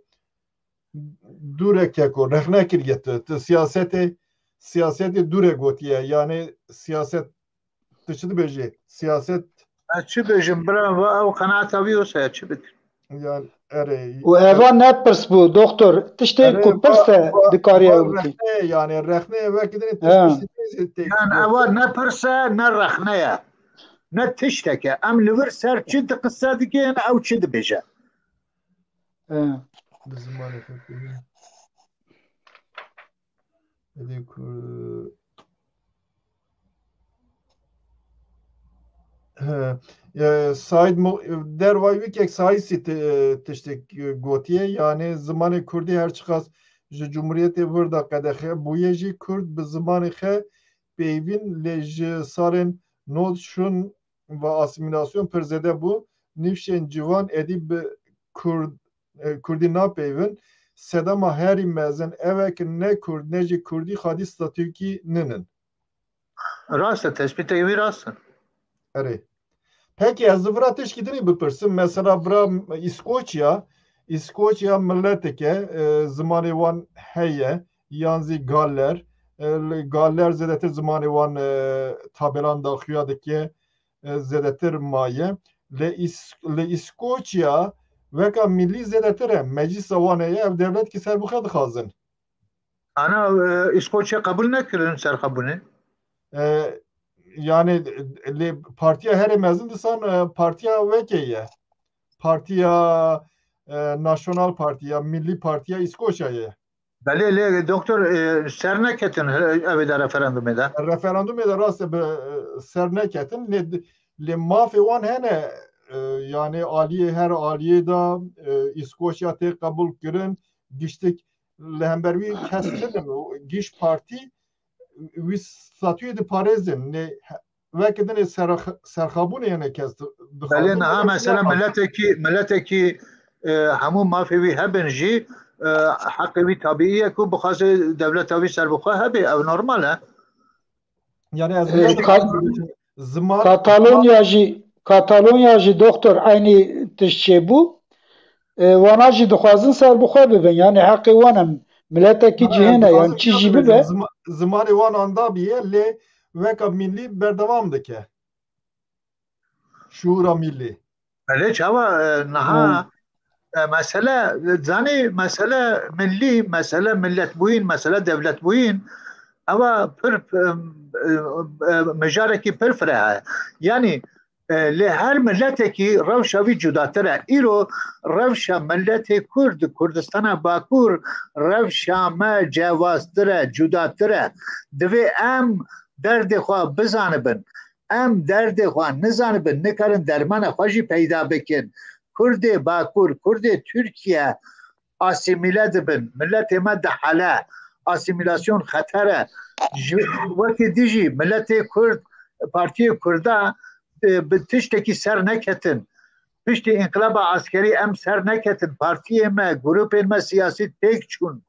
dûre keko, rexne kiriye tu. Tu siyasetê, siyasetê dûre gotiye. Yani siyaset, tu çi dibêjî? Siyaset. Ez çi bêjim, bira, va ew qenaeta wî wisa ye, çi bikim? Yani, erê. Û eva ne pirs bû, doktor. Tiştê ku pirs e, dikarî ew bikî. Rexne, yani rexne wek dinê Ha. tiştê tê. Yani eva ne pirs e, ne rexne ye. Ne tiştek e. Em li vir ser çi di qise dikin, ew çi dibêje. Ha. Bi zimanê xwe kiriye. Êdî ku E, Saîd Mu-, dervay wî kek Saîsî ti-, e, tiştek, e, gotiye, yani zimanê kurdî her çiqas ji Cumhuriyetê vir de qedexe bûye jî kurd bi zimanê xe peyvîn lê ji salên nod şûn ve asîmîlasyon pir zêde bû. Nifşên ciwan êdî bi kurd, e, kurdî napeyvin. Sedema herî mezin ev e ki ne kurd ne jî kurdî xwedî statûyekî nînin. Rast e, tespîtê wî rast e. Erê. Peki ez li vira tişkî dinî bipirsim. Mesela vira Îskoçya, Îskoçya mileteke, e, zimanê wan heye, yan zî Galler. E, li Galler zêdetir zimanê wan, e, tabelan daxuya dike, e, zêdetir maye. Li Îs-, li Îskoçya weka milî zêdetir e. Meclisa wan heye, ev dewletkî serbixwe dixwazin. Ana, e, Îskoçya qebûl nekirin serxwebûnê? E, yani, lê partiya herê mezin disan, e, partiya wekê ye. Partiya, e, National Party ya Milli Partiya Îskoçya ye. Belê, lê doktor, e, ser neketin, e, evê de referandumê de. Referandumê de rast e, bi, e, ser neketin. Lê, lê mafê wan hene, e, yani aliyê, her aliyê de, e, Îskoçya tê qebûl kirin, giştik li hember wî kes tinin û giş partî wî statûyê diparêzin. Nê he-, weke dinê serx-, serxabûnê yene kes di-, dixwazin. Belê, niha mesela miletekî, miletekî, e, hemû mafê wî hebin jî, e, heqê wî tabiî ye ku bixwaze dewleta wî serbixwe hebe. Ev normal e. Yani ez E, vêya Ka-, dixwazim bibêjim. Ziman Katalonya jî, Katalonya jî doktor eynî tişt çêbû. E, wana jî dixwazin serbixwe bibin. Yani heqê wan e. Miletekî Ha, cihê ez ne, dixwazim yani çi vêya jî bibêjim, bibe. zima-, zimanê wan anda bîye, lê weka milî berdewam dike. Şûra milî. Belê çawa, e, niha, Ha. e, mesele, zanî, mesele milî, mesele miletbûyîn, mesele dewletbûyîn, ewa pir, e, e, e, mijarekî pir fireh e. Yani, e, lê her miletekî rewşa wî cudatir e. Îro rewşa miletê Kurd, Kurdistana Bakur, rewşa me cewaztir e, cudatir e. Divê em derdê xwe bizanibin. Em derdê xwe nizanibin, nikarin dermana xwe jî peyda bikin. Kurdê Bakur, Kurdê Tirkiye asîmîle dibin. Miletê me dihele. Asîmîlasyon xeter e. Ji, wekî dijî miletê Kurd, Partiyê Kurda, e, bi tiştekî ser neketin. Piştî înqilaba eskerî em ser neketin. Partiyê me, grûpên me siyasî têk çûn.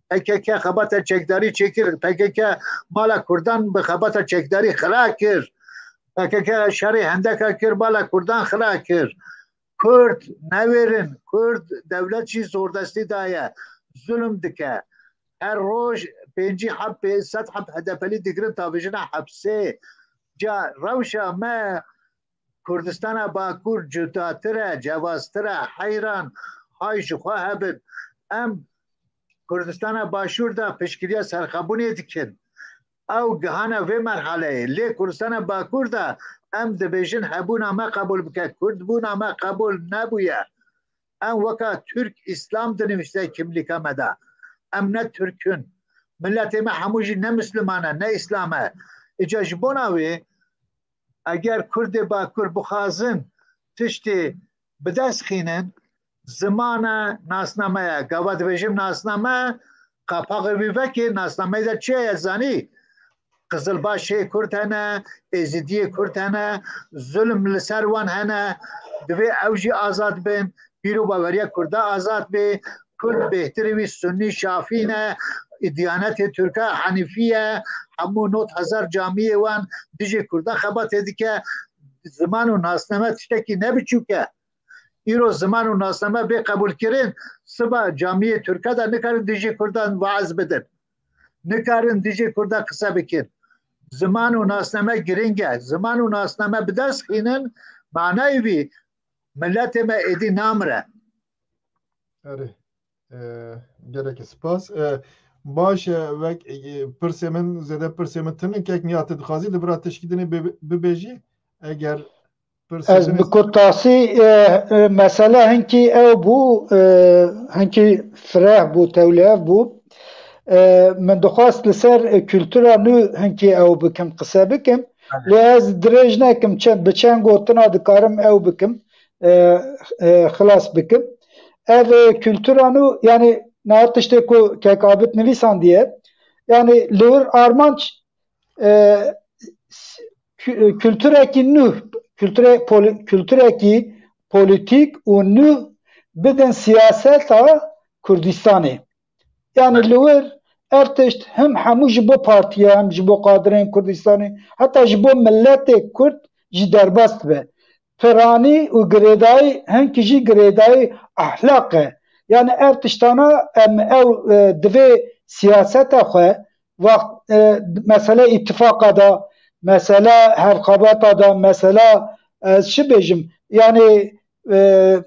P K K xebata çekdarî çêkir. P K K mala Kurdan bi xebata çekdarî xira kir. P K K şerê Hendeka kir, mala Kurdan xira kir. Kurd newêrin, Kurd dewlet jî zordestî daye, zulm dike. Her roj pêncî heb, pênc sed heb H D P'lî digirin, tavêjine hepsê. Ca rewşa me Kurdistana Bakur cudatir e, cewaztir e, heyran, hay ji xwe hebin. Em Kurdistana Başûr de piştgiriya serxwebûnê dikin. Ew gihane vê merhaleyê. Lê Kurdistana Bakur de em dibêjin hebûna me qebûl bike. Kurdbûna me qebûl nebûye. Em weka Türk İslam dinivîse kimlîka me de. Em ne Türk in. Miletê me hemû jî ne Misliman e, ne Îslam e. Îca ji bona wê, eger Kurdê Bakur bixwazin tiştê bi dest xînin, ziman e, nasname ye. Gava dibêjim nasname, qapaxê wî vekê, nasnameyê de çi ye zanî? Qizilbaşê Kurd hene, Êzidiyê Kurd hene, zulm li ser wan hene, divê ew jî azad bin, bîr û baweriya Kurda azad bê, Kurd bêhtirê wî Sunnî Şafî ne, Diyanetê Tirka Henîfî ye, hemû nod hezar camiyê wan dijê Kurda xebatê dike, ziman û nasname tiştekî ne biçûk e. Îro ziman û nasname bê qebûlkirin, siba camiyê Tirka de nikarin dijî Kurdan vaaz bidin. Nikarin dijî Kurda qise bikin. Ziman û nasname giring e. Ziman û nasname bi dest xînin, manayê wî miletê me êdî namire. Erê. E, gelekî spas. E, baş e, wek, e, pirsê min, zêde pirsê min tinin, kek niha tu dixwazî li vira tişkî dinê bi-, bibêjî? Eger pirsê Ez dinê bi kutasî, e, e, mesele hinkî ew bû, e, hinkî fireh bû, tewlîhev bû. E, min dixwest li ser, e, kultura nû hinkî ew bikim, qise bikim. Lê ez dirêj nekim, çend, bi çend gotina dikarim ew bikim, e, e, xilas bikim. Ev, e, kultura nû, yani niha tiştê ku Kek Abid nivîsandiye, yani li wir armanc, e, s-, kü-, kulturekî nû, kulture-, poli-, kulturekî polîtîk û nû bidin siyaseta Kurdistanê. Yani li wir ev tişt him hemû ji bo partiya, him ji bo kadirên Kurdistanê, heta ji bo miletê Kurd jî derbas dibe. Piranî û girêdayî, hinkî jî girêdayî ehlaq e. Yani ev tiştana em ew, e, divê siyaseta xwe, wext, e, mesele îtifaqa da, mesele hevxebata da, mesele, e, ez çi bêjim, yani, e,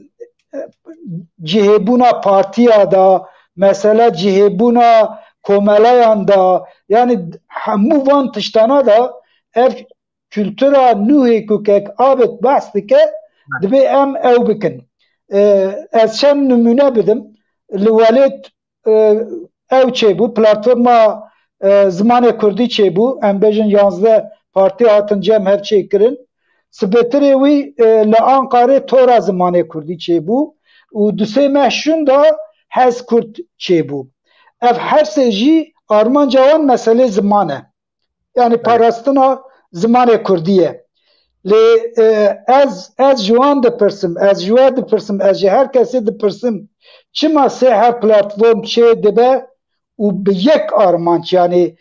cihêbûna partiya da, mesele cihêbûna komeleyan da, yani hemû van tiştana da ev kultura nûhê ku Kek Abid behs dike, dibê em ew bikin. E, ez çend nimûne bidim. Li welêt, e, ew çêbû, platforma, e, zimanê kurdî çêbû, em bêjin yanzdeh partî hatin cem hev çêkirin. Sibêtirê wî, e, li Anqarê tora zimanê kurdî çêbû û du sê meh şûn de Hez Kurd çêbû. Ev her sê jî armanca wan meselê ziman e. Yani parastina zimanê kurdî ye. Lê, e, ez, ez ji wan dipirsim, ez ji we dipirsim, ez ji her kesê dipirsim. Çima sê her platform çê dibe û bi yek armanc, yani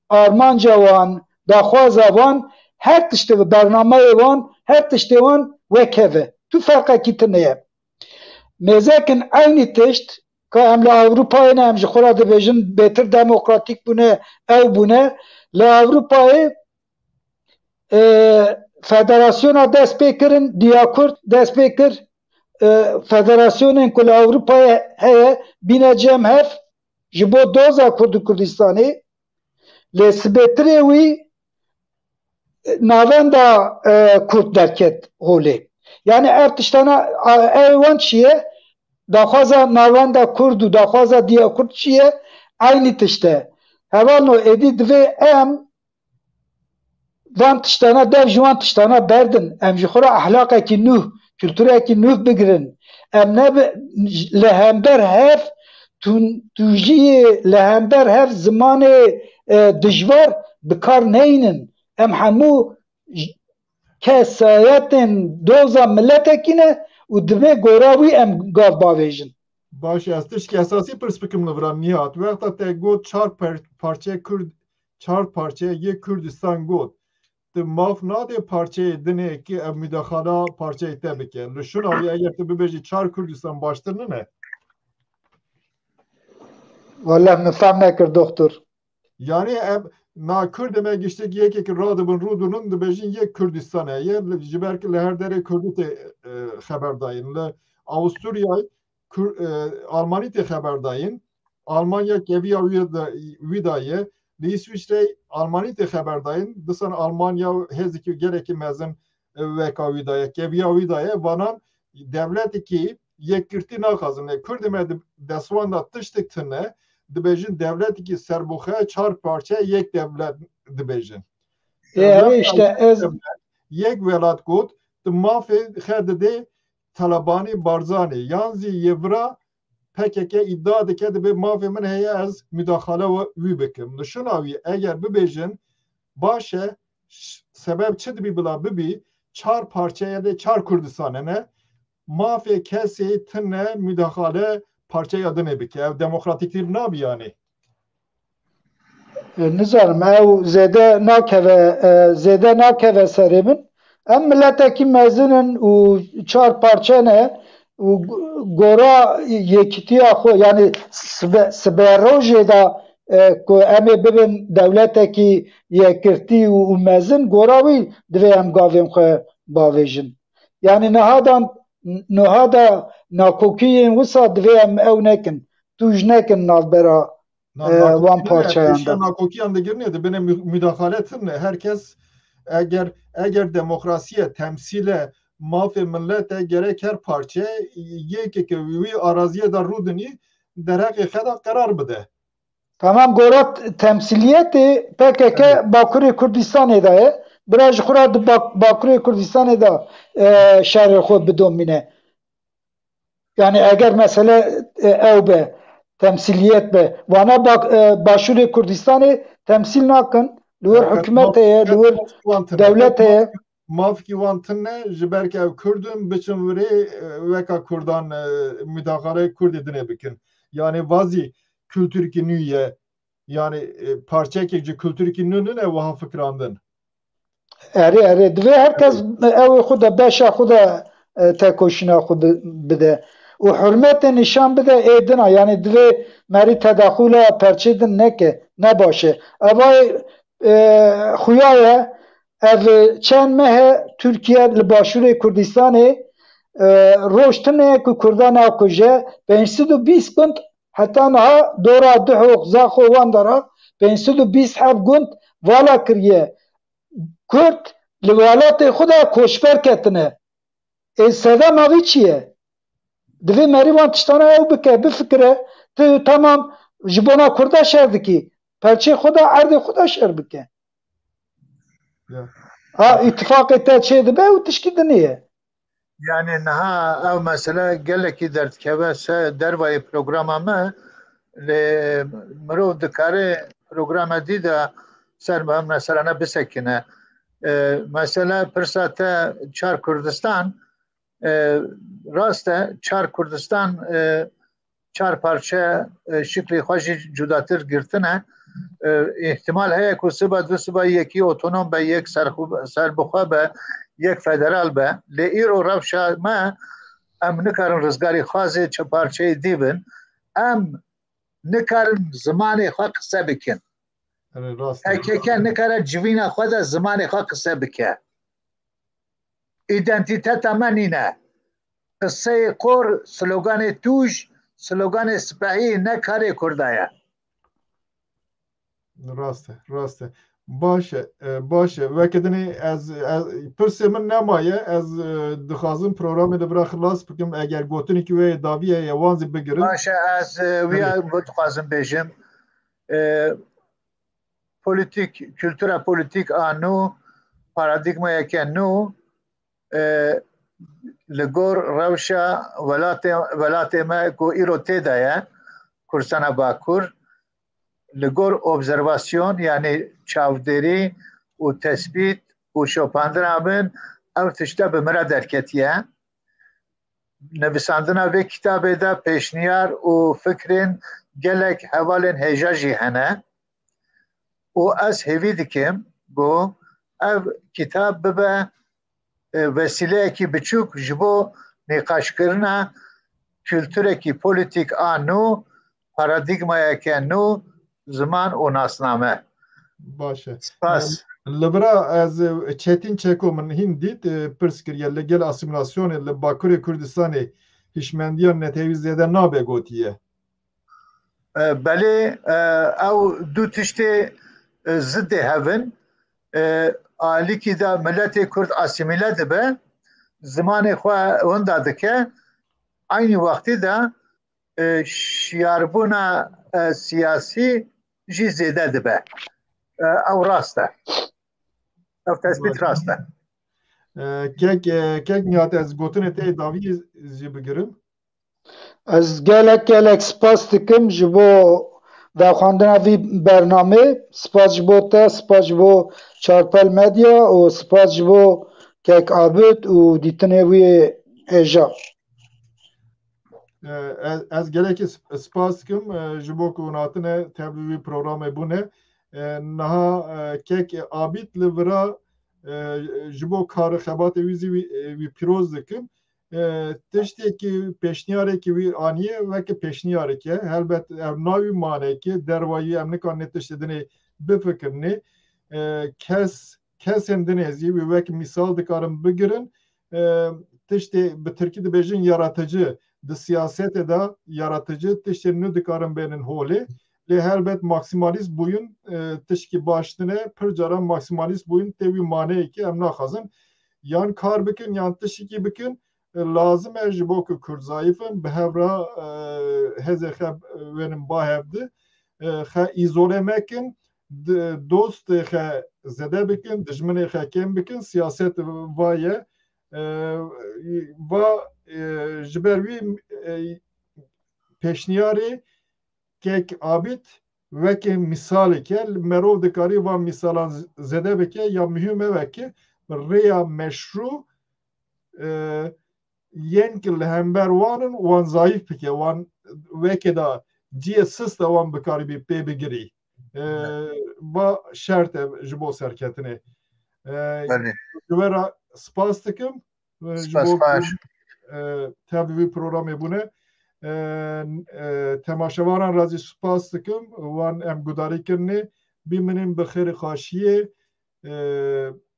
armanca wan, daxwaza wan, her tiştê ve, bernameyê wan, her tiştê wan wek hev e. Tu ferqekî tune ye. Mêzekin eynî tişt, ka em li Ewropayê ne, em ji xwe re dibêjin bêtir demokratîk bûne, ew bûne. Li Ewropayê, e, federasyona dest pê kirin, Diya Kurd dest pê kir. E, federasyonên ku li Ewropayê heye, bîne cem hev, ji bo doza Kurd û Kurdistanê. Lê sibêtirê wî navenda, e, Kurd derket holê. Yani ev tiştana, a, ew wan çi ye? Daxwaza navenda Kurd û daxwaza Diya Kurd çi ye? Eynî tişt e. Hevalno, êdî divê em van tiştana, dev ji wan tiştana berdin. Em ji xwe re ehlaqekî nûh, kulturekî nûh bigirin. Em ne bi, li hember hev tûn-, tûjiyê, li hember hev zimanê, e, dijwar bi kar neynin. Em hemû j-, kesayetên doza miletekî ne û divê gora wî em gav bavêjin. Baş e, ez tiştekî esasî pirs bikim li vira Nihat. Wexta te got çar per-, parçe Kurd, çar parçe yê Kurdistan got. Tu maf nadê parçeyê dinê ki ev mudaxala parçeyê te bike. Li şuna wî eger tu bibêjî çar Kurdistan baştir nine? Walleh min fehm nekir, doktor. Yani ev na Kurd me giştek yekek radibin rûdinin dibêjin yek Kurdistan heye. Li, ji ber ki li her derê Kurdî tê, e, xeber dayîn. Li Avusturyayê Kur-, e, Almanî tê xeber dayîn. Almanya keviya wî de, wî daye. Li Îswîçreyê Almanî tê xeber dayîn. Disan Almanya hêzikî gelekî mezin, e, weka wî daye. Keviya wî daye. Vanan dewletekî yekgirtî naxwazin. Lê Kurdê me di destwanda tiştek tune, dibêjin dewletekî serbixwe çar parçe yek dewlet dibêjin. E, ev işte ez yek welat got, tu mafê xwe didê Talebanî, Barzanî, yan zî yê vira P K K îdia dike, dibê mafê min heye ez mudaxale we-, wî bikim. Li şuna wî eger bibêjin, baş e, ş-, sebeb çi dibî bila bibî, çar parçeye de çar Kurdistan hene, mafê kesê tune mudaxale parçeya dinê bike. Ev demokratîktî nabî yanî. E, nizanim, ew zêde nakeve, e, zêde nakeve serê min. Em miletekî mezin in û çar parçe ne û g-, gora yekîtiya xwe, yani sibe-, siberojê de, e, ku em ê bibin dewletekî yekgirtî û, û mezin, gora wî divê em gavên xwe bavêjin. Yani niha dan, niha da nakokiyên wisa divê em ew nekin, tûj nekin navbera Na-, e, nakokî wan ne, parçeyan pêşiya de. Nakokiyan digirinê, dibine mü-, müdahale tune. Her kes eger, eger demokrasiye, temsîle, mafê milete gerek her parçe yekeke wî araziye de rûdinî derheqê xwe de qerar bide. Tamam, gora t-, temsîliyetê P K K Evet. Bakurê Kurdistanê de ye. Bira ji xwe re di Bak-, Bakurê Kurdistanê de, e, şerê xwe bidomîne. Yani eger mesele, e, ew be, temsîliyet be, vana bak-, e, Başûrê Kurdistanê temsîl nakin. Li wir hikûmet heye, li wir dewlet heye. Mafkî wan tune, ji ber ke ew Kurd in, biçin virê, e, weka Kurdan, e, mudaxaleyê Kurdê dinê bikin. Yani vazî kulturkî nû ye. Yani, e, parçekek ji kulturkî nû nine wiha fikirandin. Erê, erê. Divê her kes ew ê xwe de, beşa xwe de, e, tekoşîna xwe bi-, bide. Û hurmetê nîşan bide ê din a. Yani divê merî tedaxûla perçê din neke. Ne baş e. Evayê, e, xuya ye. Ev çend meh e Tirkiye li Başûrê Kurdistanê, e, roj tune ye ku Kurdan nakuje. Pênc sed û bîst gund heta niha dora Duhok, Zaxo, wan dara pênc sed û bîst heft gund vala kiriye. Kurd li welatê xwe de koçber ketine. Ê sedema vî çi ye? Divê merî wan tiştana ew bike, bifikire. Tu tamam ji bona Kurda şer dikî. Perçê xwe de, erdê xwe de şer bike. Ya. Ha, îtifaqê te çê dibe û tişkî dinê ye. Yani niha ev mesele gelekî derdikeve ser dervayê programa me. Lê mirov dikare programa dî de ser ev meselane bisekine. E, mesele pirsa te çar Kurdistan, e, rast e, çar Kurdistan, e, çar parçe, e, şiklê xwe jî cudatir girtine. E, îhtimal heye ku siba du siba yekî otonom be, yek serxwe-, serbixwe be, yek federal be. Lê îro rewşa me, em nikarin rizgarî xwazê çi parçeyê dî bin. Em nikarin zimanê xwe qise bikin. Erê, rast e. P K K nikare civîna xwe de zimanê xwe qise bike. Îdentîteta me nîne. Qiseyê kor, sloganê tûj, sloganê spehî ne karê Kurda ye. Rast e, rast e. Baş e, e, baş e. Weke dinê ez, ez, pirsê min nemaye, ez, e, dixwazim programê li vira xilas bikim. Eger gotinekî wê yê dawî heye, wan zî bigirin. Baş e, ez, e, wîya Belê. Dixwazim bêjim. E, polîtîk, kultura polîtîk a nû, paradîgmayeke nû, e, li gor rewşa welatê, welatê me ku îro tê de ye, Kurdistana Bakur, li gor observasyon, yanî çavdêrî û tespît û şopandina min, ev tişte bi min re derketiye. Nivîsandina vê kitabê de pêşniyar û fikrên gelek hevalên hêja jî hene û ez hêvî dikim ku ev kitab bibe, e, vesîleyekî biçûk ji bo nîqaşkirina kulturekî polîtîk a nû, paradîgmayeke nû, ziman û nasname. Baş e. Spas. Em, li vira ez, e, Çetîn Çeko min hîn dît, e, pirs kiriye, li gel asîmîlasyonê li Bakurê Kurdistanê hişmendiya netewî zêde nabe gotiye. E, belê, e, ew du tiştê, e, zidê hev in. E, alîkî de miletê Kurd asîmîle dibe, zimanê xwe winda dike, eynî wextî de, e, şiyarbûna, e, siyasî jî zêde dibe. E, ew rast e. Ev tespît rast e. E, kek, e, kek Nihat, ez gotinê te yê dawî jî bigirim. Ez gelek, gelek spas dikim ji bo vexwendina vî bernamê. Spas ji bo te, spas ji bo Çarpel Medya û spas ji bo kek Abid û dîtinê wî hêja. E, ez, ez gelekî sp-, spas dikim, e, ji bo ku hûn hatine tevlî wî programê bûne. E, niha, e, kek Abîd li vira, e, ji bo kar û xebatê wî zî wî, e, wî pîroz dikim. E, tiştekî, pêşniyarekî wî aniye weke pêşniyarek e. Helbet ev nayê wî manekê, dervayî em nikarin tiştê dinê bifikirinê. E, kes, kesên dinê zî wî wek mîsal dikarin bigirin. E, tiştê bi tirkî dibêjin yaratıcı, di siyasetê de yaratıcı tiştên nû dikarin bênin holê. Lê helbet maksimalîst bûyîn, e, tişkî baş nine, pir caran maksimalîst bûyîn tê wî maneyekê em naxwazin. Yan kar bikin, yan tiştekî bikin, e, lazim e ji bo ku Kurd zayîf in, bi hev re, e, hêzê xwe, e, wênin ba hev di, e, xwe îzole mekin, di-, dostê xe zede bikin, dijminê xe kêm bikin, siyaset va ye. E, va, e, ji ber wî, e, pêşniyarê kek Abîd weke mîsalek e. Merov dikarî van mîsalan z-, zede bike ya muhîm ew e ki rêya meşrû, e, yên ki li hember wan in, wan zayîf bike, wan weke da cihê sist e wan bikaribî pê bigirî. E, va şert e ji bo serketinê. E, Belê. Ji we re spas dikim. E, ji Spas, bo baş. E, tevî wî programê bûne. E, e, temaşevanan re zî spas dikim. Wan em gudarî kirinê. Bimînin bi xêr û xaşiyê. E,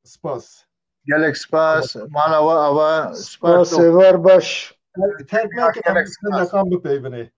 spas. Gelek spas. Mala we ava spas. Spas, êvar baş. Terk nakin, em Gelek bi spas. sendeqan bipeyvinê.